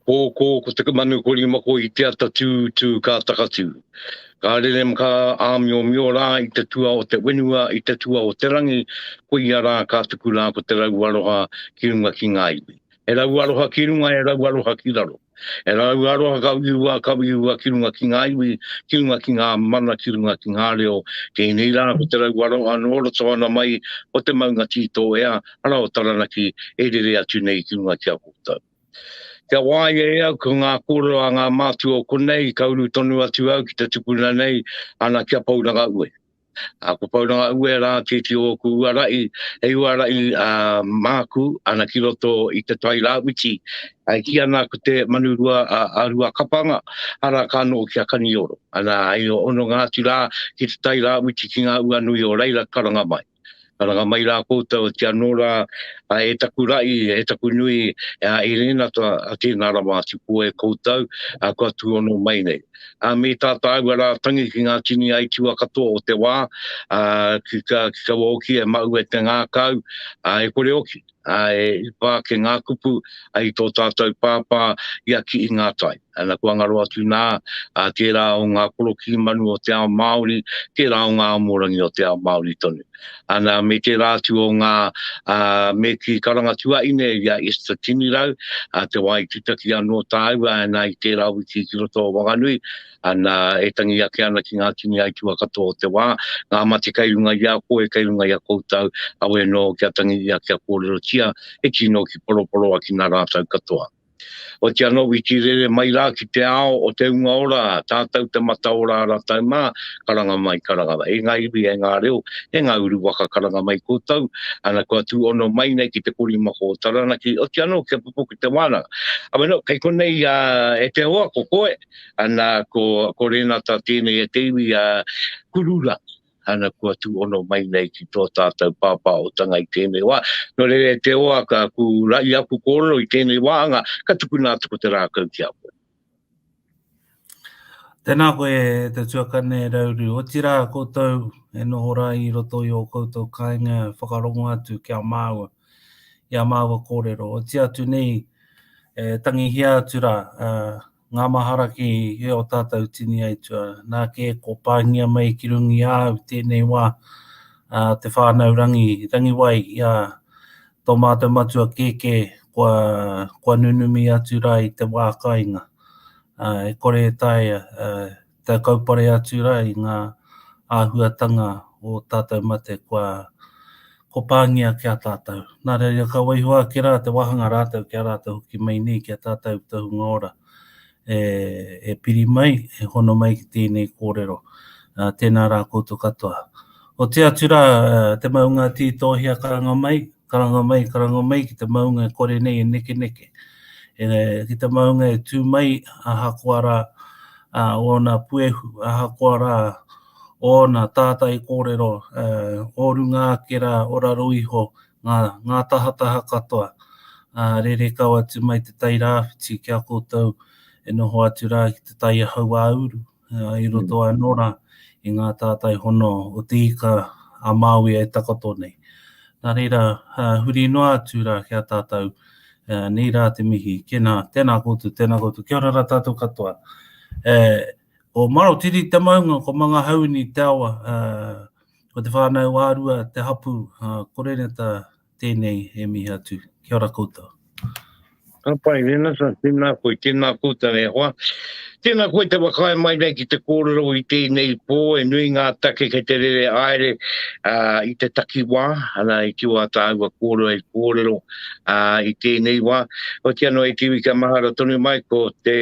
Kōkō ko te manu korimako i te ata tū tū ka takatū. Ka rere ka āmiomio rā i te tua o te whenua, i te tua o te rangi, koia rā ka tuku rā ko te rau aroha ki runga ki ngā iwi. He rau aroha ki runga, he rau aroha ki raro. He rau aroha ka whiua, ka whiua ki runga ki ngā iwi, ki runga ki ngā mana, ki runga ki ngā reo. Tēnei rā ko te rau aroha nō roto ana mai o te maunga Tītōea, ara o Taranaki e rere atu nei ki runga ki a koutou. Kia wāia e au ko ngā kōrero a ngā mātua o konei, ka uru tonu atu au ki te tupuna nei, ana ki a Pouranga Ue. A, ko Pouranga Ue rā tēti o ōku uara'i, hei uara'i a, māku, ana ki roto i te tai rāwhiti, e kī ana ko te manu rua a, a Ruakapanga, ara ka noho ki a Kanioro. Ana, hei hononga atu rā ki te tai rāwhiti ki ngā ua nui o reira karanga mai. Karanga mai rā koutou, oti anō rā, e taku ra'i, e taku nui, e Renata, tēnā rawa atu koe koutou, kua tūhono mai nei. Me tā tāua rā tangi ki ngā tini aitua katoa o te wā, ki kaua oki e mau e te ngākau, e kore oki. ā, e ipa ake ngā kupu i tō tātou pāpā i a Kii Ngātai. Ana kua ngaro atu nā, ā, tērā o ngā korokī manu o te ao Māori, tērā o ngā amorangi o te ao Māori tonu. Ana, me tērā atu o ngā, ā, me kī karanga tuaine i a Esther Tinirau, ā, te wā i tutaki anō tāua, ana, i tērā wiki ki roto o Wanganui, Ana, e tangi ake ana ki ngā tini aitua katoa o te wā, ngā mate kei runga i a koe, kei runga i a koutou, awe anō kia tangi ia, kia kōrerotia, e tino ki poroporoakina rātou katoa. Oti anō i tīrere mai rā ki te ao o te unga ora, tātou te mataora a rātou mā, karanga mai, karanga mai. E ngā iwi, e ngā reo, e ngā uru waka karanga mai koutou, ana kua tūhono mai nei ki te korimako o Taranaki, oti anō kia pupuku te wānanga. Awe nō, kei konei e te hoa, ko koe, Ana, ko, ko Renata tēnei e te iwi a Kurura, ana kua tūhono mai nei ki tō tātou pāpāotanga i tēnei wā. Nō reira e te hoa, ka ku raʻi aku kōrero i tēnei wāhanga, ka tukuna atu ko te rākau ki a koe. Tēnā koe e te tuakana e Rauru. Otirā koutou e noho rā i roto i ō koutou kāinga whakarongo atu ki a māua, i a māua kōrero. Oti atu nei, e tangihia atu rā, Ngā mahara ki e o tātou tini aitua. Nā kē ko pāngia mai ki runga i a au tēnei wā a te whānau rangi, rangiwai i a tō mātou matua kēkē kua, kua nunumi atu rā i te wā kāinga. E kore e taea te kaupare atu rā i ngā āhuatanga o tātou mate kua kua pāngia ki a tātou. Nā reira, ka waiho ake rā te wāhanga rātou ki a rātou hoki mai nei ki a tātou te hunga ora e, e piri mai, e hono mai ki tēnei kōrero. Uh, tēnā rā koutou katoa. Oti atu rā, te maunga tītōhia karanga mai, karanga mai, karanga mai ki te maunga e kore nei e nekeneke. E, ki te maunga e tū mai, ahakoa rā uh, ōna puehu, ahakoa rā ōna tātai kōrero, ō runga ake rā, o raro iho, ngā, ngā tahataha katoa, ā, rere kau atu mai te tai rāwhiti ki a koutou e noho atu rā ki te tai hauāuru, ā, i roto anō rā i ngā tātai hono o te ika a Māui e takoto nei. Nā reira, huri noa atu rā ki a tātou, nei rā te mihi, kena, tēnā koutou, tēnā koutou, kia ora rā tātou katoa. E, Ko Marotiri te maunga, ko Mangahauni te awa, ko Te Whānau ā-Rua te hapū, ko Renata tēnei e mihi atu. Kia ora koutou. Ka pai, Renata, tēnā koe, tēnā koutou e hoa. Tēnā koe te whakaae mai nei ki te kōrero i tēnei pō, e nui ngā take kei te rere aere i te takiwā, ana i tua tāua kōrero e kōrero i tēnei wā. Oti anō e te iwi kia mahara tonu mai ko te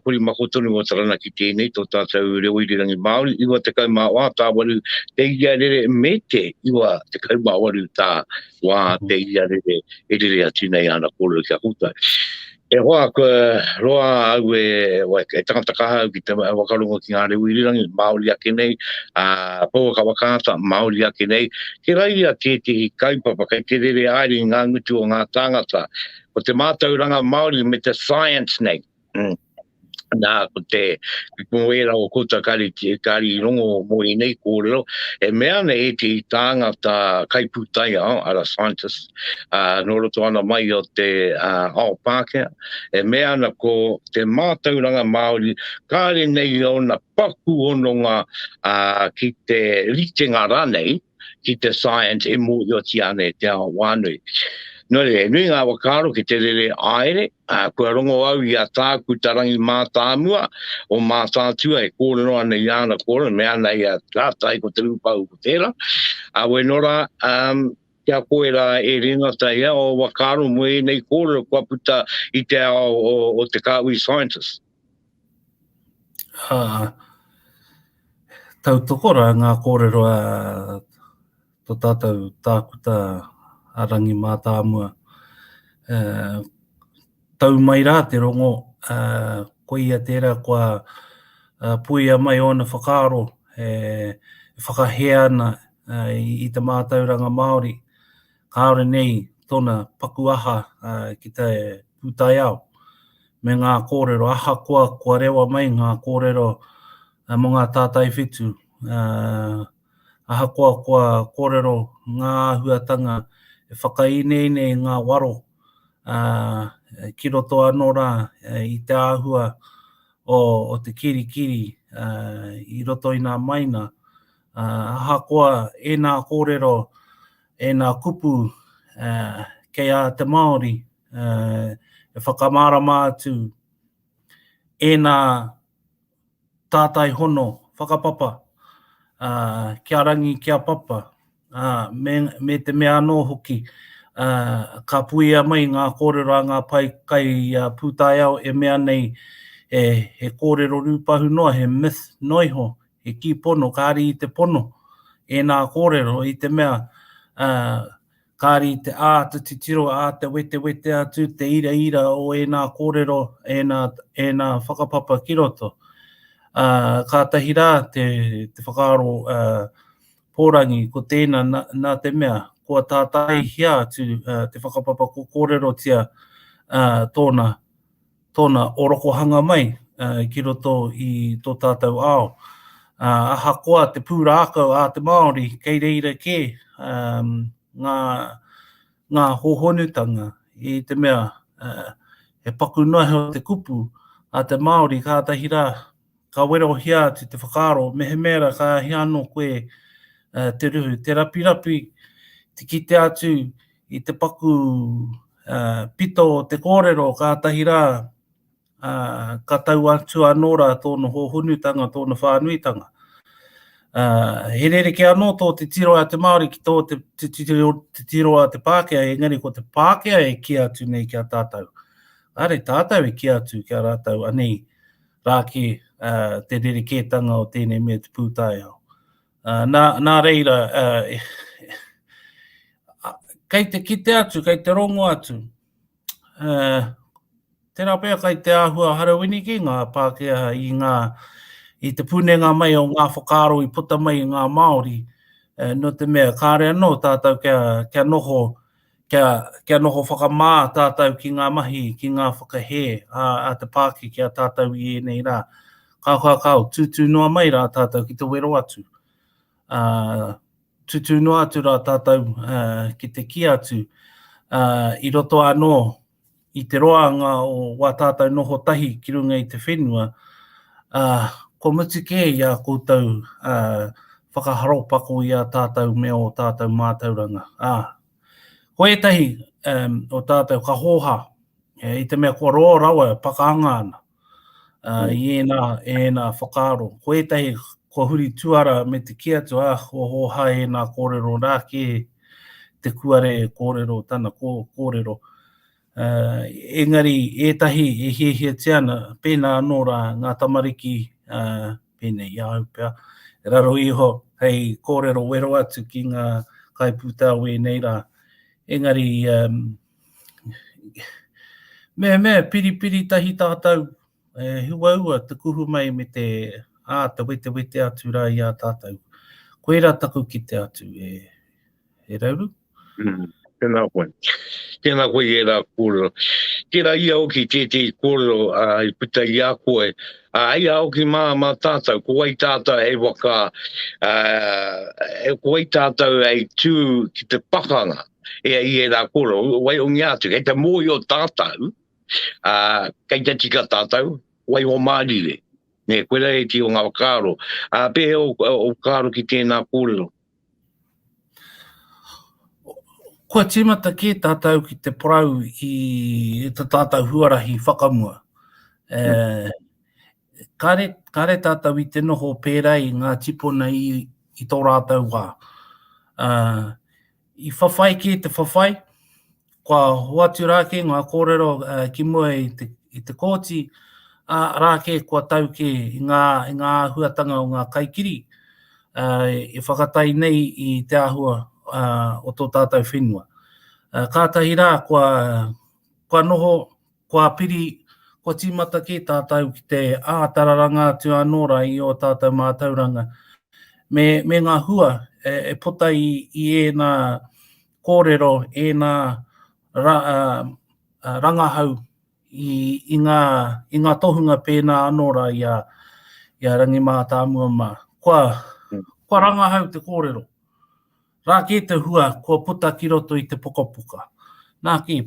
korimako tonu o Taranaki tēnei, tō tātou reo irirangi Māori, 94 tāwaru te ia rere me te 98 tā wā te ia rere e rere atu nei ana kōrero ki a koutou. E hoa, kua roa au e, e tangata kaha au ki te whakarongo ki ngā reo irirangi, Māori ake nei, ā, pouaka whakaata, Māori ake nei. Tērā ia tētehi kaupapa kei te rere haere i ngā ngutu o ngā tāngata, ko te mātauranga Māori me te science nei. Mm. Nā, ko te, mō ērā o koutou kāre, kāre i rongo mō ēnei kōrero, e mea ana ētehi tāngata kaipūtaiao, ara scientists, ā, nō roto ana mai o te ā, ao Pākehā, e mea ana ko te mātauranga Māori kāre nei ōna paku hononga ā, ki te ritenga rānei, ki te science e mōhiotia ana e te ao whānui. Nō reira, he nui ngā whakaaro ki te rere āere, ā, kua rongo au i a Tākuta Rangi Mātāmua o Mātaatua e kōrero ana i āna kōrero, me ana ia tātai ko Te Rūpahu ko tērā. Ā, wai nō rā, um, kia koe rā e Renata ia o whakaaro mō ēnei kōrero kua puta i te ao o, o te kāhui scientist. Ā, tautoko rā ngā kōrero a tō tātou tākuta a Rangi Mātāmua. E, tau mai rā te rongo, e, koia tērā kua e, puia mai ōna whakaaro e, e whakahē ana e, i, i te mātauranga Māori. Kāore nei tōna paku aha ki te pūtaiao me ngā kōrero, ahakoa kua rewa mai ngā kōrero mō ngā tātai whetū, ahakoa kua kōrero ngā āhuatanga e whakaineine i ngā waro ki roto anō rā i te āhua o te kirikiri i roto i ngā maina, ahakoa ēnā kōrero ēnā kupu kei a te Māori e whakamārama atu ēnā tātai hono whakapapa ki a Rangi, ki a Papa, me, me te mea anō hoki, ka puia mai ngā kōrero a ngā pae kai pūtaiao e mea nei he, he kōrero rūpahu noa, he myth noa iho, he kī pono, kāre i te pono ēnā kōrero i te mea kāre i te āta titiro, āta wetewete atu te iraira o ēnā kōrero, ēnā, ēnā whakapapa ki roto. Uh, kātahi rā te, te whakaaro uh, pōrangi, ko tēnā nā, nā te mea, kua tātaihia atu uh, te whakapapa ko kōrerotia uh, tōna tōna orokohanga mai ki roto i tō tātou ao. Ahakoa te pūrākau a te Māori, kei reira kē ngā, ngā hōhonutanga i te mea he paku noa iho te kupu a te Māori kātahi rā ka werohia atu te whakaaro mehemea rā ka hea anō koe te ruhu, te rapirapi, te kite atu i te paku pito o te kōrero kātahi rā ka tau atu anō rā tōna hōhonutanga, tōna whānuitanga. He rerekē anō tō te tiro a te Māori ki tō te, te, tiro, te tiro a te Pākehā, engari ko te Pākehā e kī atu nei ki a tātou. Kāre tātou e kī atu ki a rātou, anei, rā kē te rerekētanga o tēnei mea te pūtaiao. Nā, nā reira, kei te kite atu, kei te rongo atu, tērā pea kei te āhua harawini ki ngā Pākehā i ngā, i te punenga mai o ngā whakaaro i puta mai i ngā Māori, nō te mea kāre anō tātou kia, kia noho kia, kia noho whakamā tātou ki ngā mahi, ki ngā whakahē a, a te pāki ki a tātou i ēnei rā. Kao, kao, kao, tūtū noa mai rā tātou ki te wero atu. Uh, tūtū noa atu rā tātou uh, ki te kī atu uh, i roto anō i te roanga o wā tātou noho tahi ki runga i te whenua, ā, kua mutu kē i a koutou ā, whakaharopako i a tātou me ō tātou mātauranga. Ā, ko ētahi um, o tātou ka hōhā, e, i te mea kua roa rawa e pakanga ana uh, i ēnā, ēnā whakaaro. Ko ētahi kua huri tuara me te kī atu, ā, kua hōhā ēnā kōrero rā kē te kuare e kōrero tana kō, kōrero. Uh, engari ētahi e hiahiatia ana, pēnā anō rā ngā tamariki, uh, pēnei i a au pea, raro iho hei kōrero wero atu ki ngā kaipūtau ēnei rā. Engari, um, mehemea piripiri tahi tātou, e huaua te kuhu mai me te āta wetewete atu rā i a tātou. Koirā taku kite atu e, e Rauru. Mm, tēnā koe. Tēnā koe i ērā kōrero. Tērā ia hoki tētehi kōrero i puta i a koe, hei a hoki mā, mā tātou, ko wai tātou hei waka, ko wai tātou hei tū ki te pakanga i ērā kōrero, waihongia atu, kei te mōhio tātou, kei te tika tātou, waiho mārire. Nē, koirā ētehi o ngā whakaaro. Pēhea ō whakaaro ki tēnā kōrero? Kua tīmata kē tātou ki te porau i tā tātou huarahi whakamua. E, kāre, kāre tātou i te noho pērā i ngā tipona i, i tō rātou wā. Uh, I whawhai kē te whawhai, kua hoatu rā kē ngā kōrero ki mua i te, i te kōti, ā, rā kē kua tau kē i ngā, i ngā āhuatanga o ngā kaikiri e whakatai nei i te āhua o tō tātou whenua. Kātahi rā kua, kua noho Kua piri, kua tīmata kē tātou ki te āta raranga atu anō rā i ō tātou mātauranga me, me ngā hua e, e puta i, i ēnā kōrero, ēnā ra, uh, rangahau i, i, ngā, i ngā tohunga pēnā anō rā i a, i a Rangi Mātāmua mā. Kua, mm. kua rangahau te kōrero. Rā kē te hua kua puta ki roto i te pukapuka. Nā kē,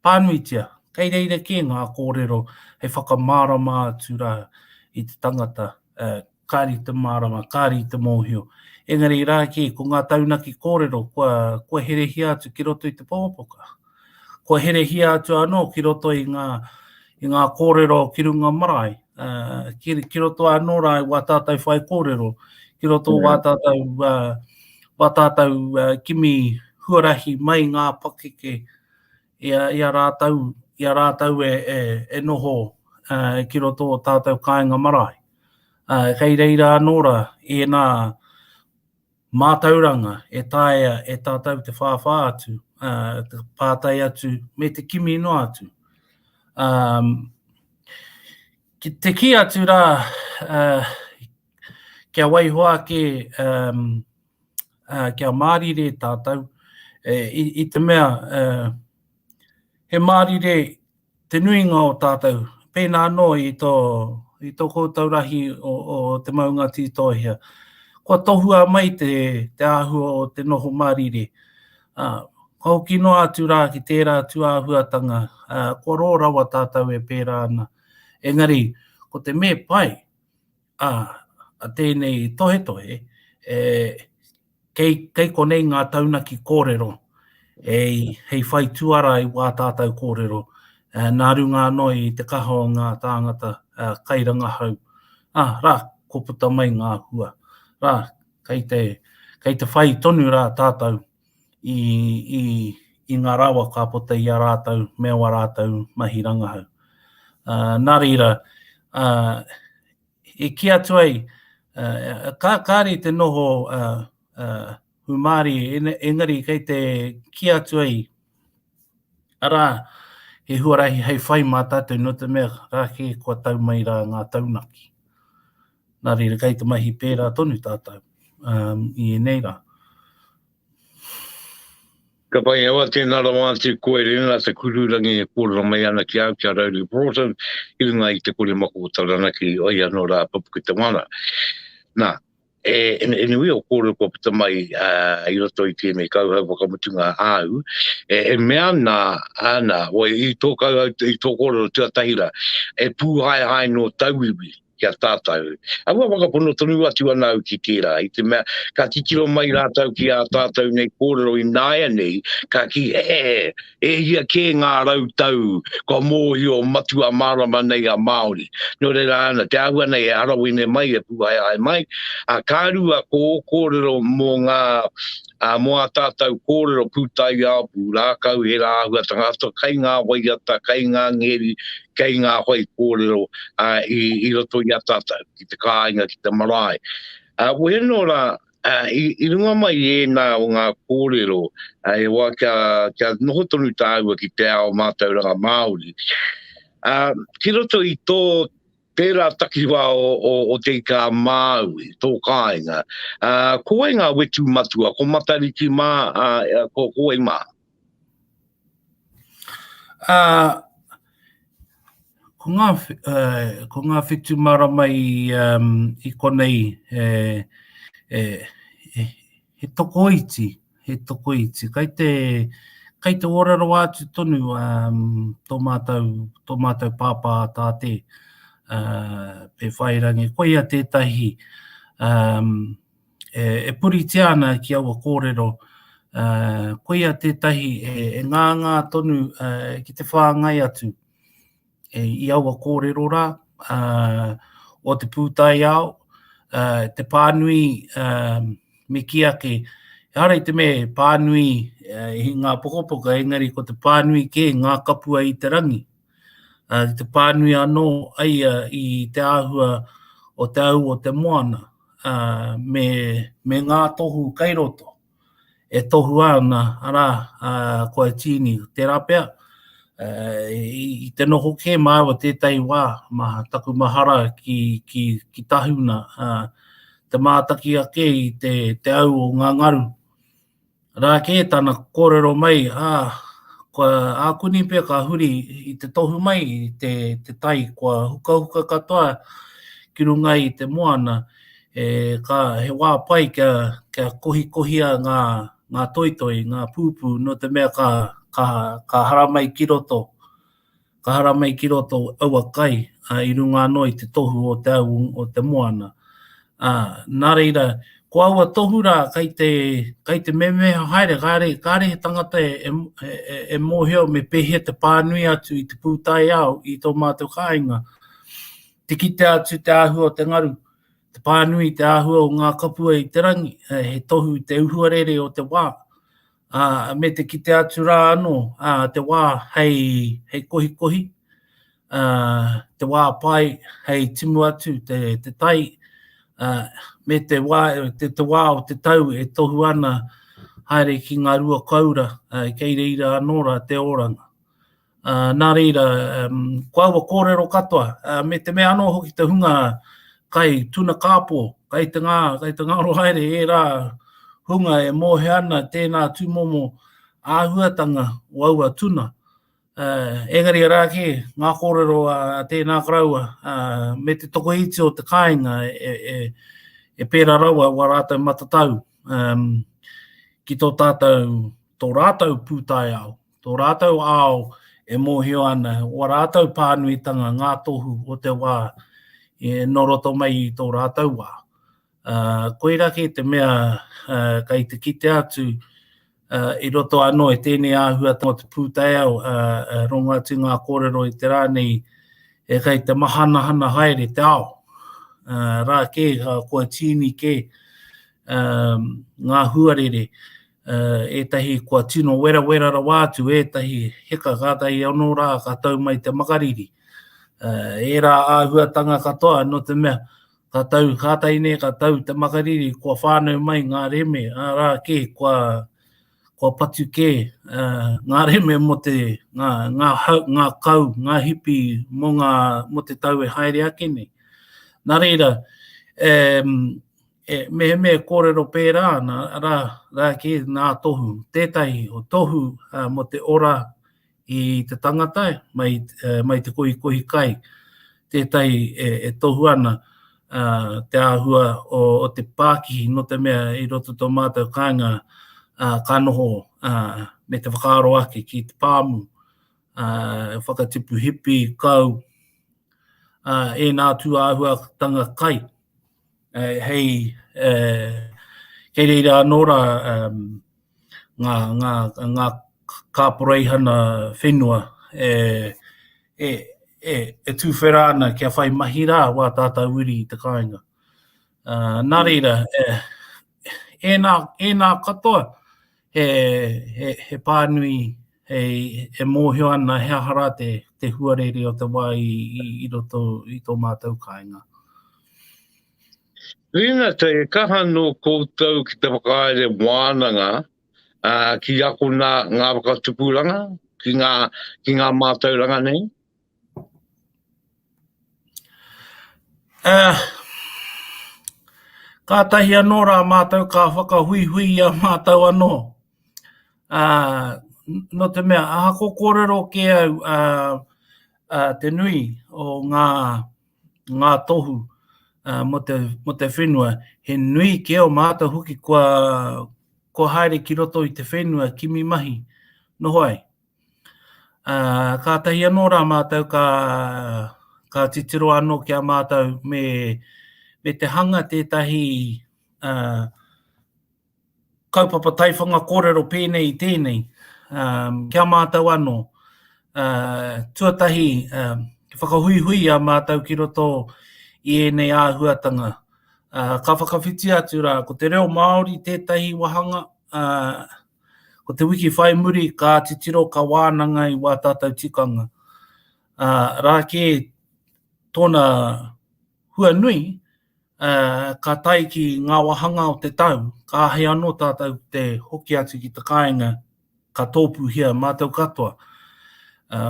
Pānuitia, kei reira kē ngā kōrero hei whakamārama atu rā i te tangata, kāre i te mārama, kāre i te mōhio. Engari rā kē, ko ngā taunaki kōrero kua, kua herehia atu ki roto i te pukapuka. Kua herehia atu anō ki roto i ngā, i ngā kōrero ki runga marae, ki, ki roto anō rā i wā tātou whaikōrero, ki roto wā tātou, wā tātou kimi huarahi mai ngā pakeke i a, i a rātou, i a rātou e, e, e noho uh, ki roto o tātou kāinga marae. Uh, kei reira anō rā ēnā mātauranga e taea e tātou te whāwhā atu, uh, te pātai atu, me te kimi noa atu. Um, ki te kī atu rā, uh, kia waiho ake um, uh, kia mārire tātou, e, i, i te mea, uh, he mārire te nuinga o tātou, pēnā anō i tō, i tō koutou rahi o, o te maunga tītōhia. Kua tohua mai te, te āhua o te noho mārire. Uh, ka hoki noa atu rā ki tērā tūāhuatanga, uh, kua rō rawa tātou e pērā ana. Engari, ko te me pai, a, a tēnei tohetohe, e, kei, kei konei ngā taunaki kōrero hei, hei whai tuara i wā tātou kōrero, e, nā runga anō i te kaha o ngā tāngata e, kairangahau. Ā, rā, kua puta mai ngā hua. Rā, kei te, kei te whai tonu rā tātou i, i, i ngā rawa ka puta i a rātou me wā rātou mahi rangahau. Uh, nā reira, uh, i kī atu ai, uh, ka, kāre te noho uh, uh, humāri, engari kei te kī atu ai, arā, he huarahi hei whai mā tātou, nō te mea rā kē kua tau mai rā ngā taunaki. Nā reira, kei te mahi pērā tonu tātou um, i ēnei rā. Ka pai awa tēnā rawa atu koe Rena te kururangi e kōrero mai ana ki au ki a Rauru Broughton i runga i te kore mako o Taranaki oi anō rā Papuku te Wana. Nā, e, e, e nui o kōrero kua puta mai uh, i roto i tēnei kauhau whakamutunga āu, e, e mea ana, ana, oi, i tō kauhau, i tō kōrero tuatahi rā, e pūhaehae nō tauiwi, ki a tātou. Aua whakapono tonu atu ana au ki tērā, i te mea ka titiro mai rātou ki ā tātou nei kōrero ināianei, ka kī, e, e hia kē ngā rautau kua mōhio matua mārama nei a Māori. Nō reira ana, te āhua nei e harawene mai, e pūhaehae mai, ā, ka rua ko ō kōrero mō ngā, ā, mō ā tātou kōrero pūtaiao, pūrākau, ērā āhuatanga katoa, kai ngā waiata, kai ngā ngeri, kei ngā whaikōrero i, i roto i a tātou, ki te kāinga, ki te marae. Uh, wehe nō rā, uh, i, i runga mai i ēnā o ngā kōrero, uh, e wā kia, kia noho tonu tāua ki te ao mātauranga Māori. Uh, ki roto i tō tērā takiwā o, o, o Te Ika a Māui, tō kāinga, uh, ko wai ngā wetu matua, ko Matariki mā, uh, ko, ko wai mā? Ā, ko ngā, uh, ko ngā whetu marama i, um, i konei, e, e, e, he tokoiti, he tokoiti. Kai te, kai te ora rawa atu tonu um, tō mātou, tō mātou pāpā tāte, uh, Pēwhairangi. Koia tētahi um, e, e puritia ana ki aua kōrero, uh, koia tētahi e, e ngāngā tonu uh, ki te whāngai atu e, i aua kōrero rā uh, o te pūtaiao, uh, te pānui uh, me kī ake, ehara i te mea pānui uh, i ngā pokopoka, engari ko te pānui kē ngā kapua i te rangi. Uh, te pānui anō aia i te āhua o te au o te moana, uh, me, me ngā tohu kei roto e tohua ana, arā, uh, kua tīni. Tērā pea, uh, i, i te noho kē māua tētahi wā, ma, taku mahara ki, ki, ki Tahuna, uh, te mātaki ake i te, te au o ngā ngaru. Rā kē tana kōrero mai, ā, kua ākuni pea ka huri i te tohu mai i te, te tai kua hukahuka katoa ki runga i te moana, e, ka, he wā pai kia, kia kohikohia ngā, ngā toitoi, ngā pūpū, nō te mea ka, ka, ka haramai ki roto. Ka haramai ki roto aua kai, ā, i runga anō i te tohu o te au o te moana. Ā, nā reira, ko aua tohu rā kei te, kei te memeha haere, kāre, kāre he tangata e, e, e, e mōhio me pēhea te pānui atu i te pūtaiao i tō mātou kāinga. Te kitea atu te āhua o te ngaru, te pānui i te āhua o ngā kapua i te rangi, he tohu i te uhuarere o te wā. ā, me te kite atu rā anō, ā, te wā hei, hei kohikohi, ā, te wā pai hei timu atu te, te tai, ā, me te wā, te, te wā o te tau e tohu ana haere ki ngā rua koura, ā, kei reira anō rā te oranga. Uh, nā reira, um, ko aua kōrero katoa, uh, me te mea anō hoki te hunga kai tuna kāpō, kai te ngā, kai te ngaro haere ērā hunga e mōhio ana tēnā tūmomo āhuatanga o aua tuna. Uh, engari arā kē, ngā kōrero a tēnā koroua, uh, me te tokoiti o te kāinga e, e, e pērā rawa wā rātou matatau um, ki tō tātou, tō rātou pūtaiao. Tō rātou ao e mōhio ana, wā rātou pānuitanga, ngā tohu o te wā e, nō roto mai i tō rātou wā. Uh, koira kē te mea uh, kei te kite atu uh, i roto anō i tēnei āhuatanga o te pūtaiao, uh, uh, rongo atu ngā kōrero i te rā nei, e kei te mahanahana haere te ao. Uh, rā kē, uh, kua tīni kē um, ngā huarere, uh, ētahi kua tino werawera rawa atu, ētahi heka kātahi anō rā ka tau mai te makariri. Uh, ērā āhuatanga katoa nō te mea, ka tau, kātahi nei ka tau te makariri, kua whānau mai ngā reme, arā kē, kua, kua patu kē uh, ngā reme mō te, ngā, ngā, hau, ngā kau, ngā hipi mō, ngā, mō te tau e haere ake nei. Nā reira, um, E, mehemea e kōrero pērā ana, arā, rā kē nā tohu, tētahi o tohu uh, mō te ora i te tangata, mai, uh, mai te kohikohi kai, tētahi e, e tohu ana uh, te āhua o, o te pākihi, nō te mea i roto tō mātou kāinga uh, ka noho uh, me te whakaaro ake ki te pāmu, uh, whakatipu hipi, kau, uh, ēnā tūāhuatanga kai. hei kei reira anō rā ngā, ngā, ngā kāporeihana whenua e, e, e, e tūwhera ana kia whai mahi rā wā tātou uri i te kāinga. Uh, nā reira, e, ēnā, ēnā katoa he, he, he pānui hei, e mōhio ana he aha rā te, te huarere o te wā i, i, i roto i tō mātou kāinga. Rina, te kaha nō koutou ki te whakahaere wānanga uh, ki akona ngā whakatupuranga, ki ngā, ki ngā mātauranga nei? Uh, kātahi anō rā mātou ka whakahuihui i a mātou anō. Ā, Nō te mea, ahako kōrero kē au uh, uh, te nui o ngā, ngā tohu uh, mō, te, mō te whenua, he nui kē o mātou hoki kua, kua haere ki roto i te whenua kimi mahi noho ai. Uh, kātahi anō rā mātou ka, ka titiro anō ki a mātou me, me te hanga tētahi uh, kaupapa taiwhanga kōrero pēnei i tēnei, um, ki a mātou anō. Uh, tuatahi, uh, whakahuihui a mātou ki roto i ēnei āhuatanga. Uh, ka whakawhiti atu rā, ko te reo Māori tētahi wahanga, uh, Ko te wiki whai muri ka titiro ka wānanga i wā tātou tikanga. Ā, rā kē tōna hua nui, ā, ka tae ki ngā wāhanga o te tau, ka āhei anō tātou te hoki atu ki te kāinga, ka tōpūhia mātou katoa. Ā,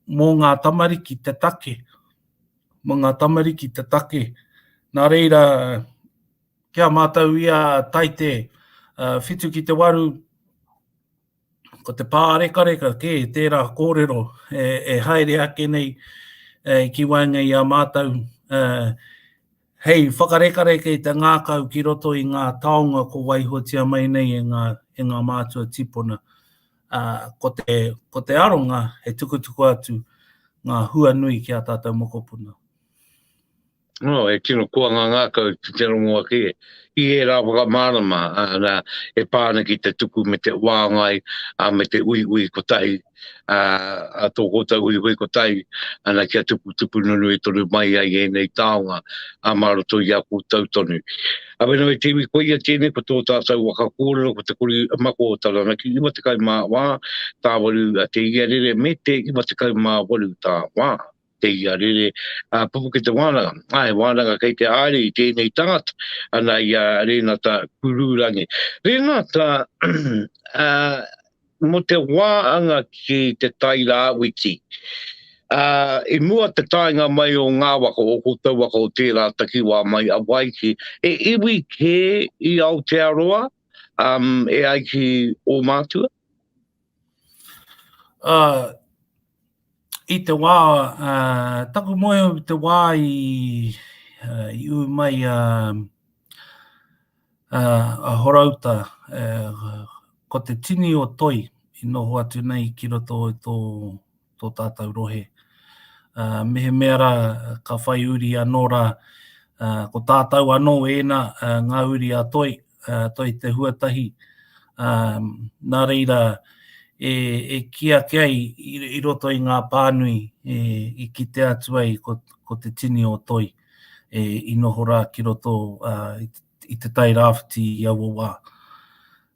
mō ngā tamariki te take, mō ngā tamariki te take. Nā reira, Ki a mātou i a Taite, 7 ki te 8, ko te pārekareka kē tērā kōrero e, e haere ake nei e, ki waenga i a mātou e, hei whakarekareka i te ngākau ki roto i ngā taonga ko waihotia mai nei e ngā, e ngā mātua tīpuna. Uh, ko, te, ko te aronga he tukutuku atu ngā hua nui ki a tātou mokopuna. Oh, e tino koa ngā ngākau ki te rongo ake i ērā whakamārama ana, e pā ana ki te tuku me te wāngai a, me te uiui kotahi, a, a tō koutou uiui kotahi, ana kia tupu tupu nunui tonu mai ai ēnei taonga a mā roto i a koutou tonu. A wena e te iwi koia tēnei ko tō tātou waka kōrero ko te kori mako o Taranaki 94 tāwaru a te iarere me te 98 tāwā. te ia rere a pupuke te wānanga. Ai, wānanga kei te haere i tēnei tangata, ana i a Renata Kururangi. Renata, uh, mo te wāanga ki te tai rāwiti, uh, i mua te taenga mai o ngā waka, o koutou waka o tērā takiwā mai a Waiki, e iwi kē i Aotearoa, um, e ai ki ō mātua? Uh, I te wā, uh, taku moe i te wā i, uh, i ū mai a, uh, a Horouta, uh, ko te tini o Toi i noho atu nei ki roto i tō, tō tātou rohe. Uh, mehemea rā, ka whai uri anō rā, uh, ko tātou anō ēnā uh, ngā uri a Toi, uh, Toi te Huatahi, um, nā reira, e, e kī ake ai i, i roto i ngā pānui e, i kite atu ai ko, ko te tini o Toi e, i noho rā ki roto uh, i, i te tai rāwhiti i aua wā.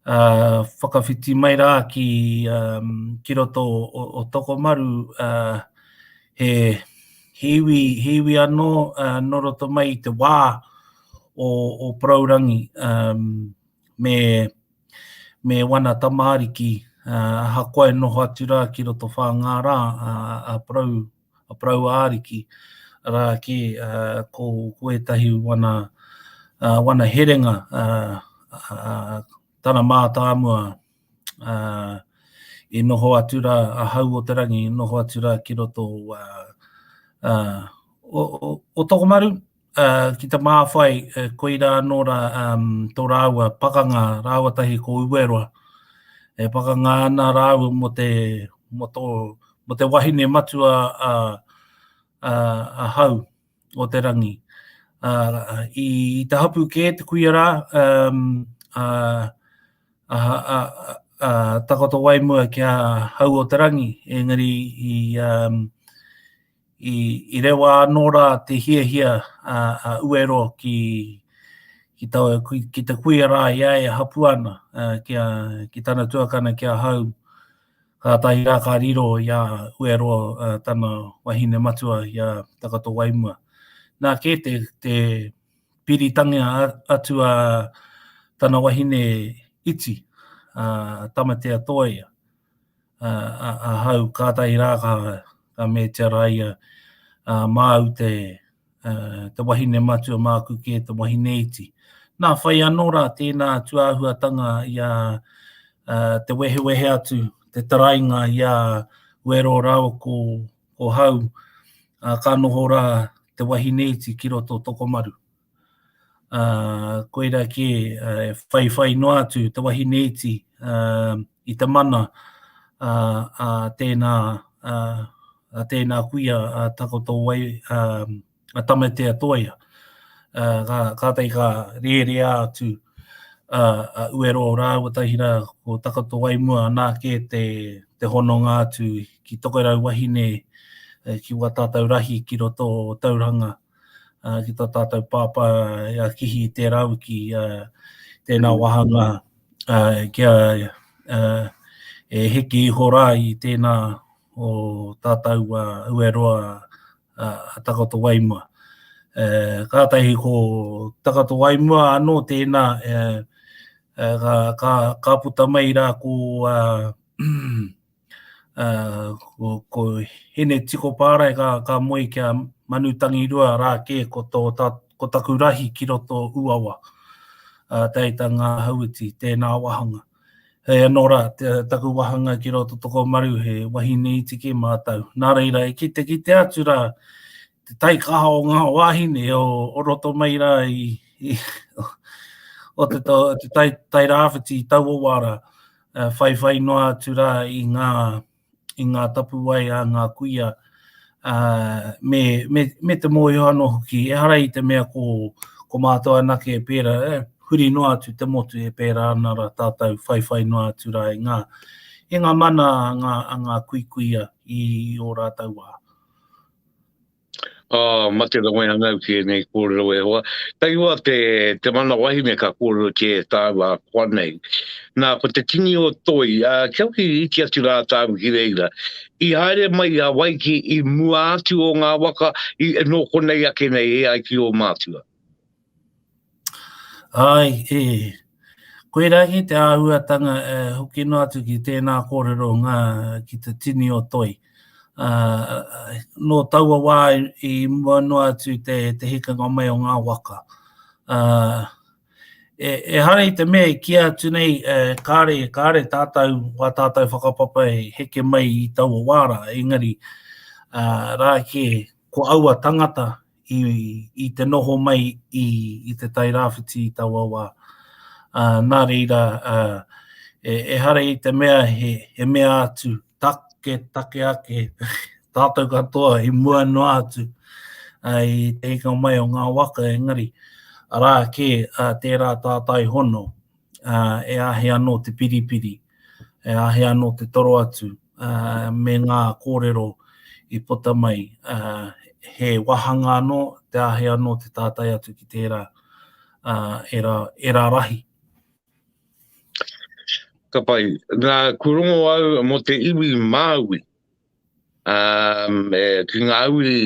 Uh, whakawhiti mai rā ki, um, ki roto o, o Tokomaru, uh, he, he iwi, he iwi anō uh, nō roto mai i te wā o, o Porourangi um, me, me wana tamaariki, uh, ahakoa e noho atu rā ki roto Whāngārā a, a Porou, a Porouāriki, arā ki uh, ko, ko ētahi wana, uh, wana herenga uh, uh, tana mātāmua uh, i noho atu rā a Hau o te Rangi, i noho atu rā ki roto uh, uh, o, o, o Tokomaru, uh, ki te māwhai, uh, koirā anō rā um, tō rāua pakanga, rāua tahi ko Ueroa. E pakanga ana rāua mō te, mō tō, mō te wahine matua a, a, a Hau o te Rangi. Uh, i, i te hapu kē te kuia rā, um, uh, a, a, a, a, takoto waimua ki a Hau o te Rangi, engari i, um, i, i rewa anō rā te hiahia a, a Ueroa ki, ki, taua, ki, ki te kuia rā i a e hapu ana, ki, a, ki tana tuakana ki a Hau. Kātahi rā ka riro i a Ueroa tana wahine matua i a Takatowaimua. Nā kē te, te piritanga atu a tana wahine iti, a Tamatea Toia, a, a, a Hau, kātahi rā ka, ka metia rā ia, ā, māu te, ā, te wahine matua, māku kē te wahine iti. Nā, whai anō rā tēnā tūāhuatanga i a, ā, te wehewehe atu, te tarainga i a Wero rāua ko, ko Hau, ā, ka noho rā te wahine iti ki roto o Tokomaru. Ā, koirā kē e whaiwhai noa atu te wahine iti i te mana a, a tēnā, a, a tēnā kuia a Takoto Wai, a, a Tamatea Toia. Ā, ka, kātahi ka rērea atu a, a Uero rāua tahi rā ko Takoto Waimua anā kē te, te hononga atu ki Tokerau Wahine, ki wā tātou rahi ki roto o Tauranga. uh, ki tā tātou pāpā a Kihi i tērā wiki, uh, tēnā mm. wāhanga uh, kia uh, e heke iho rā i tēnā o tātou uh, Ueroa uh, a Takoto Waimua. Uh, kātahi ko Takoto Waimua anō tēnā uh, uh, ka, ka, ka puta mai rā ko uh, uh, ko, ko Hine Tiko Pārae ka, ka moe ki a Manu Tangirua rā kē ko, tō, ta, ko taku rahi ki roto Uawa, uh, teita ngā hauiti, tēnā wahanga. Hei anō rā, te, taku wahanga ki roto Tokomaru he wahine iti kē mātou. Nā reira, e kite kite atu rā, te taikaha o ngā wāhine o, o roto mai rā i, i o te, te, te tai, tai rāwhiti i taua wā rā. Whaiwhai noa atu rā i ngā, i ngā tapuwae a ngā kuia, ā, me, me, me te mōhio anō hoki, ehara i te mea ko, ko mātou anake e pērā, e, huri noa atu te motu e pērā ana rā tātou whaiwhai noa atu rā i ngā, i ngā mana a ngā, a ngā kuikuia i ō rātou wā. Oh, mate rawe ana au ki ēnei kōrero e hoa. Taihoa te, te mana wahine ka kōrerotia e tāua koa nei. Nā, ko te tini o toi, ā, kia hoki iti atu rā tāu ki reira. I haere mai a Waiki i mua atu o ngā waka, i, nō konei ake nei e ai ki ō mātua. Āe, e. Koirā kē te āhuatanga e hoki noa atu ki tēnā kōrero ngā ki te tini o toi. Ā, nō taua wā i mua noa atu te, te hikanga mai o ngā waka. Ā, e, ehara i te mea i kīia atu nei, e, kāre, kāre tātou, wā tātou whakapapa e heke mai i taua wā rā, engari, ā, rā kē, ko aua tangata i, i te noho mai i, i te Tai Rāwhiti i taua wā. Uh, nā reira, uh, e, ehara i te mea he, he mea atu, take, take ake, tātou katoa i mua noa atu uh, i te hika mai o ngā waka, engari, arā kē uh, tērā tātai hono, uh, e āhei anō te piripiri, e āhei anō te toro atu uh, me ngā kōrero i puta mai. Uh, he wāhanga anō, te āhei anō te tātai atu ki tērā, uh, era, era rahi. Ka pai. Nā, ku rongo au mō te iwi Māui. Um, e, ki ngā uri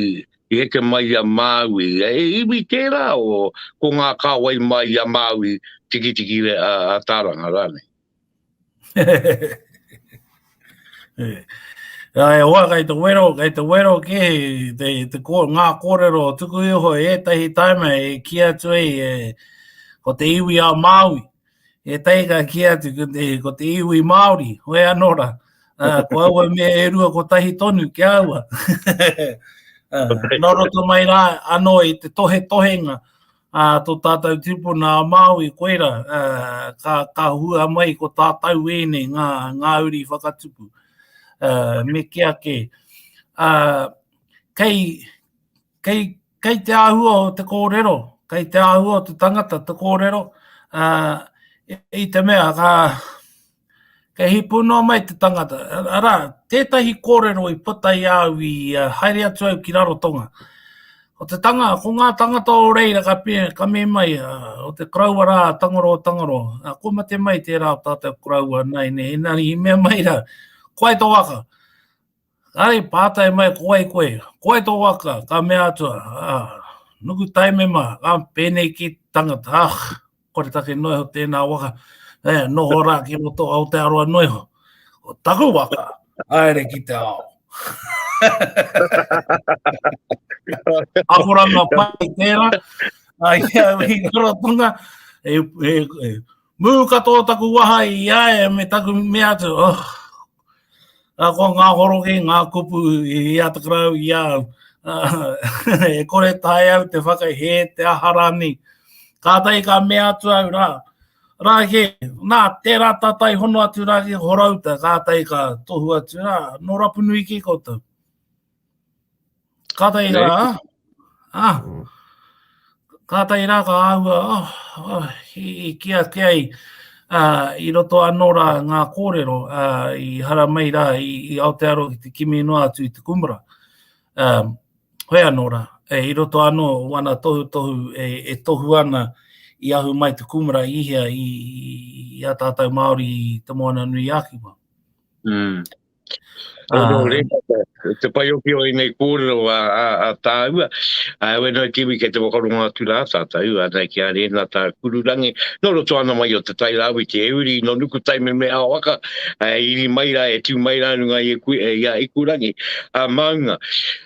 i heke mai i a Māui. E iwi tērā o ko ngā kāwai mai i a Māui tikitiki a, a Tāranga rānei. Ai, hoa, kei te wero, kei te wero kē te, te kō, ngā kōrero tuku iho e ētahi taima e kī atu ai e, ko te iwi a Māui. Ētahi ka kī atu ko te, ko te iwi Māori, hoi anō rā. Uh, ko aua mea e rua kotahi tonu ki aua. uh, nō roto mai rā anō i te tohe tohenga a uh, tō tātou tūpuna a Māui, koira, uh, ka, ka hua mai ko tātou ēnei ngā, ngā uri whakatupu. Uh, me kī ake, uh, kei, kei, kei te āhua o te kōrero, kei te āhua o te tangata te kōrero, ā, i te mea ka, kei hipu noa mai te tangata. Arā, tētahi kōrero i puta i a au i uh, haere atu au ki Rarotonga. Ko te tanga, ko ngā tangata o reira ka, pē, ka me mai, uh, o te koroua rā, tangaro, tangaro. Uh, ko mate mai tērā o tātou koroua, nei, nei, engari i mea mai rā, ko ai tō waka? Kāre i pātai mai ko wai koe, ko wai tō waka, ka mea atu, ah, nuku taimema, ka pēnei ki tangata, ah, kore take noa iho tēnā waka, eh, noho rā ki roto Aotearoa noa iho. Ko taku waka, haere ki te ao. Akoranga pai tērā, ai, i Rarotonga, e, e, e, mū katoa taku waha i a ia me taku mea atu, oh. Ko ngā horoki, ngā kupu i a te karau i a au. E kore tae au te whakahē, te aha rānei. Kātahi ka mea atu au rā, rā kē, nā, tērā tātai hono atu rā ki Horouta, kātahi ka tohu atu rā, nō Rapunui kē koutou. Kātahi rā, ah, mm. kātahi rā ka āhua, oh, oh, i, i ki ake ai, uh, i roto anō rā ngā kōrero, uh, i hara mai rā i, i Aotearoa ki te kimi noa atu i te kumara. Um, hoi anō rā, e, i roto anō wana tohutohu e, e tohu ana i ahu mai te kumara i hea i, i, i a tātou Māori i Te Moana Nui a Kiwa. Mm. Nō reira, te pai hoki o ēnei kōrero a, a, a tāua, a wena te iwi kei te whakarongo atu rā tātou, ana ki a Rēnata Kururangi, nō roto ana mai o Te Tai Rāwhiti, e uri nō Nukutai me Mea Waka, e iri mai rā, e tū mai rā runga i, e, i a Ikurangi, a Maunga.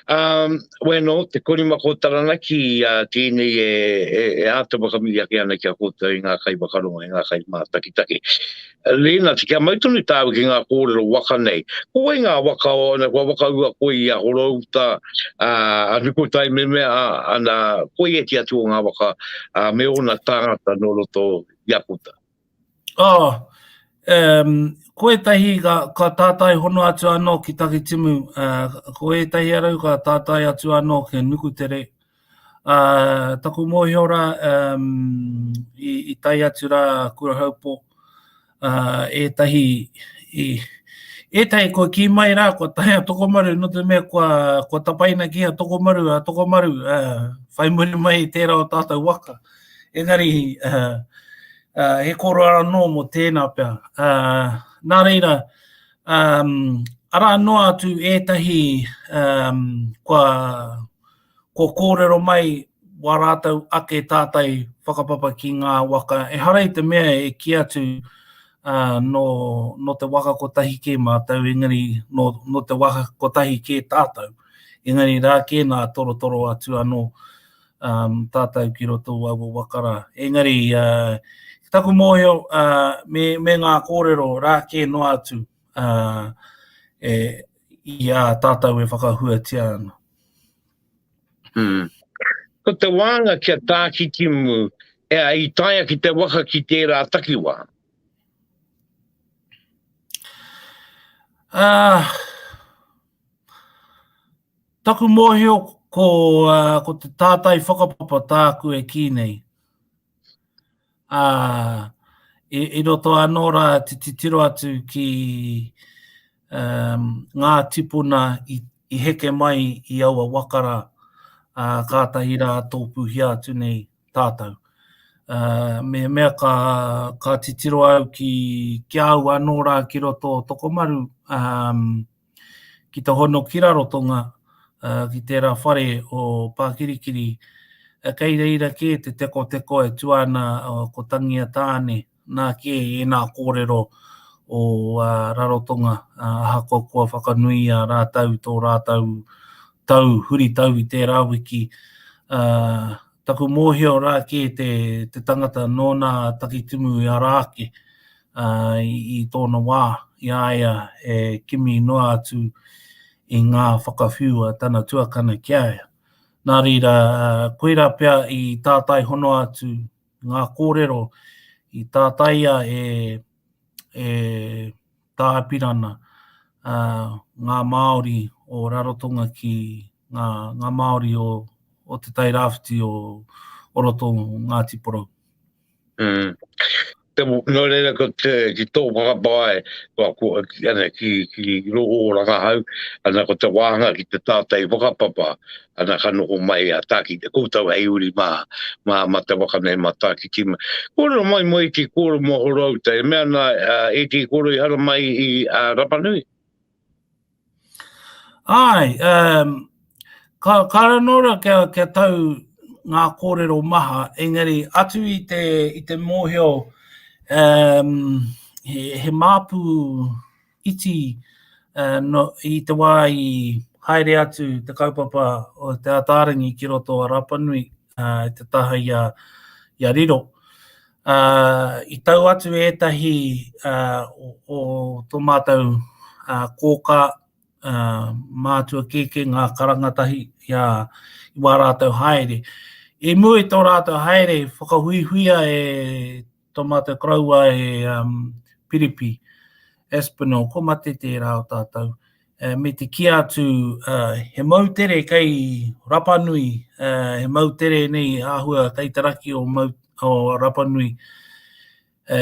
Um, weno, te korimako Taranaki, a, tēnei e, e, e āta whakamiri ake ana ki a koutou i ngā kai whakarongo, i ngā kai mātakitaki. Rēnati, kia mau tonu tāu ki ngā kōrero waka nei. Ko wai ngā waka o, ana, kua whakaua koe i a Horouta, a, a Nukutai me mea, ana, koe eti atu o ngā waka, a, me ōna tāngata nō roto i a koutou? Oh, um, ko ētahi ka, ka tātai hono atu anō ki Takitimu, uh, ko ētahi arau ka tātai atu anō ki Nukutere, Uh, taku mōhio rā, um, i, i tae atu rā Kurahaupō, uh, ētahi, i, ētahi kua kī mai rā, kua tae a Tokomaru, nō te mea kua, kua tapaina ki a Tokomaru, a Tokomaru, uh, whai muri mai i tērā o tātou waka. Engari, uh, uh, he kōrero anō mō tēnā pea. Uh, nā reira, um, arā noa atu ētahi um, kua, Kua kōrero mai wā rātou ake tātai whakapapa ki ngā waka. Ehara i te mea e kī atu nō, nō te waka kotahi kē mātou, engari nō, nō te waka kotahi kē tātou. Engari rā kē nā torotoro atu anō um, tātou ki roto o aua waka rā. Engari, uh, taku mōhio uh, me, me ngā kōrero rā kē noa atu uh, e, i a tātou e whakahuatia ana. Mm. Ko te wānga kia Tākitimu, e, i taea ki te waka ki tērā takiwā? Uh, taku mōhio ko, uh, ko te tātai whakapapa tāku e kī nei. Ā, i, i roto anō rā te titiro atu ki um, ngā tipuna i, i heke mai i aua waka rā, ā, kātahi rā tōpūhia atu nei tātou. Uh, me mea ka, ka titiro au ki, ki a au anō rā ki roto o Tokomaru, um, ki te hono ki Rarotonga, ki tērā whare o Pākirikiri, kei reira kē te tekoteko e tua ana ko Tangia Tāne, nā kē ēnā kōrero o Rarotonga, ahakoa kua whakanuia rātou tō rātou tau, huritau i tērā wiki, Taku mōhio rā kē te, te tangata nōna a Takitimu i ara ake uh, i, i tōna wā, i a ia e kimi noa atu i ngā whakawhiu a tana tuakana ki a ia. Nā reira, uh, koirā pea i tātai hono atu ngā kōrero i tātaia e, e Tā Apirana, uh, ngā Māori o Rarotonga ki ngā, ngā Māori o, o Te Tai Rāwhiti o, o roto o Ngāti Porou. Mm. Te, nō reira ko te, ki tō whakapae, kua, kua, ana, ki, ki rō o rangahau, ana ko te wāhanga ki te tātai whakapapa, ana ka noho mai a Tāki, te koutou hei uri mā, mā, mā te waka nei, mā Tākitimu. Kōrero mai mō ētehi kōrero mō Horouta, e mea ana uh, ētehi kōrero i haramai i uh, Rapanui? Āe, um, ka, ka ranora kia, kia tau ngā kōrero maha, engari atu i te, i te mōhio um, he, he māpu iti uh, no, i te wā i haere atu te kaupapa o Te Ataarangi ki roto a Rapanui uh, i te taha i a, i a Riro. Uh, i tau atu ētahi uh, o, o tō mātou kōkā, mātua kēkē ngā karangatahi i a, i wā rātou haere. I mua i tō rātou haere, whakahuihuia e tō mātou koroua e um, Piripi Aspinall, ko mate tērā o tātou, uh, me te kī atu uh, he moutere kei Rapanui, uh, he moutere nei āhua kei te raki o, mau, o Rapanui. Uh,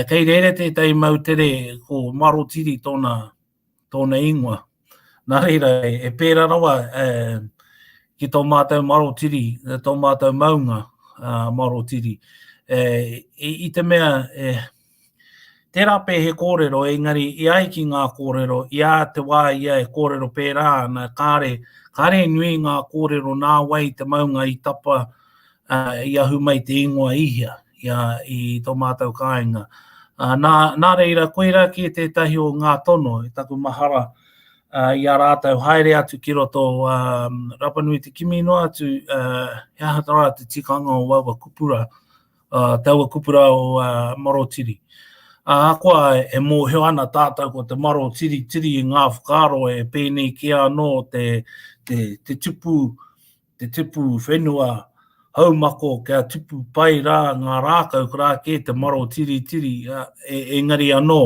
kei reira tētahi moutere ko Marotiri tōna, tōna ingoa. Nā reira, e pērā rawa e, ki tō mātou marotiri, tō mātou maunga uh, marotiri. E, i, i te mea, e, tērā pē he kōrero, engari i ai ki ngā kōrero, i a te wā ia e kōrero pērā ana, kāre, kāre nui ngā kōrero nā wai te maunga i tapa, uh, i ahu mai te ingoa i hea. i, a, i tō mātou kāinga. Uh, nā, nā reira, koirā kē tētahi o ngā tono i taku mahara uh, i a rātou haere atu ki roto um, Rapanui te kimi noa atu uh, he aha rā te tikanga o aua kupura, uh, taua kupura o uh, Marotiri. Ahakoa e mōhio ana tātou ko te maro tiritiri i ngā whakaaro e pēnei kē anō te, te, te tupu te tipu whenua haumako kia tipu pai rā ngā rākau ko rā kē te maro tiritiri e, engari anō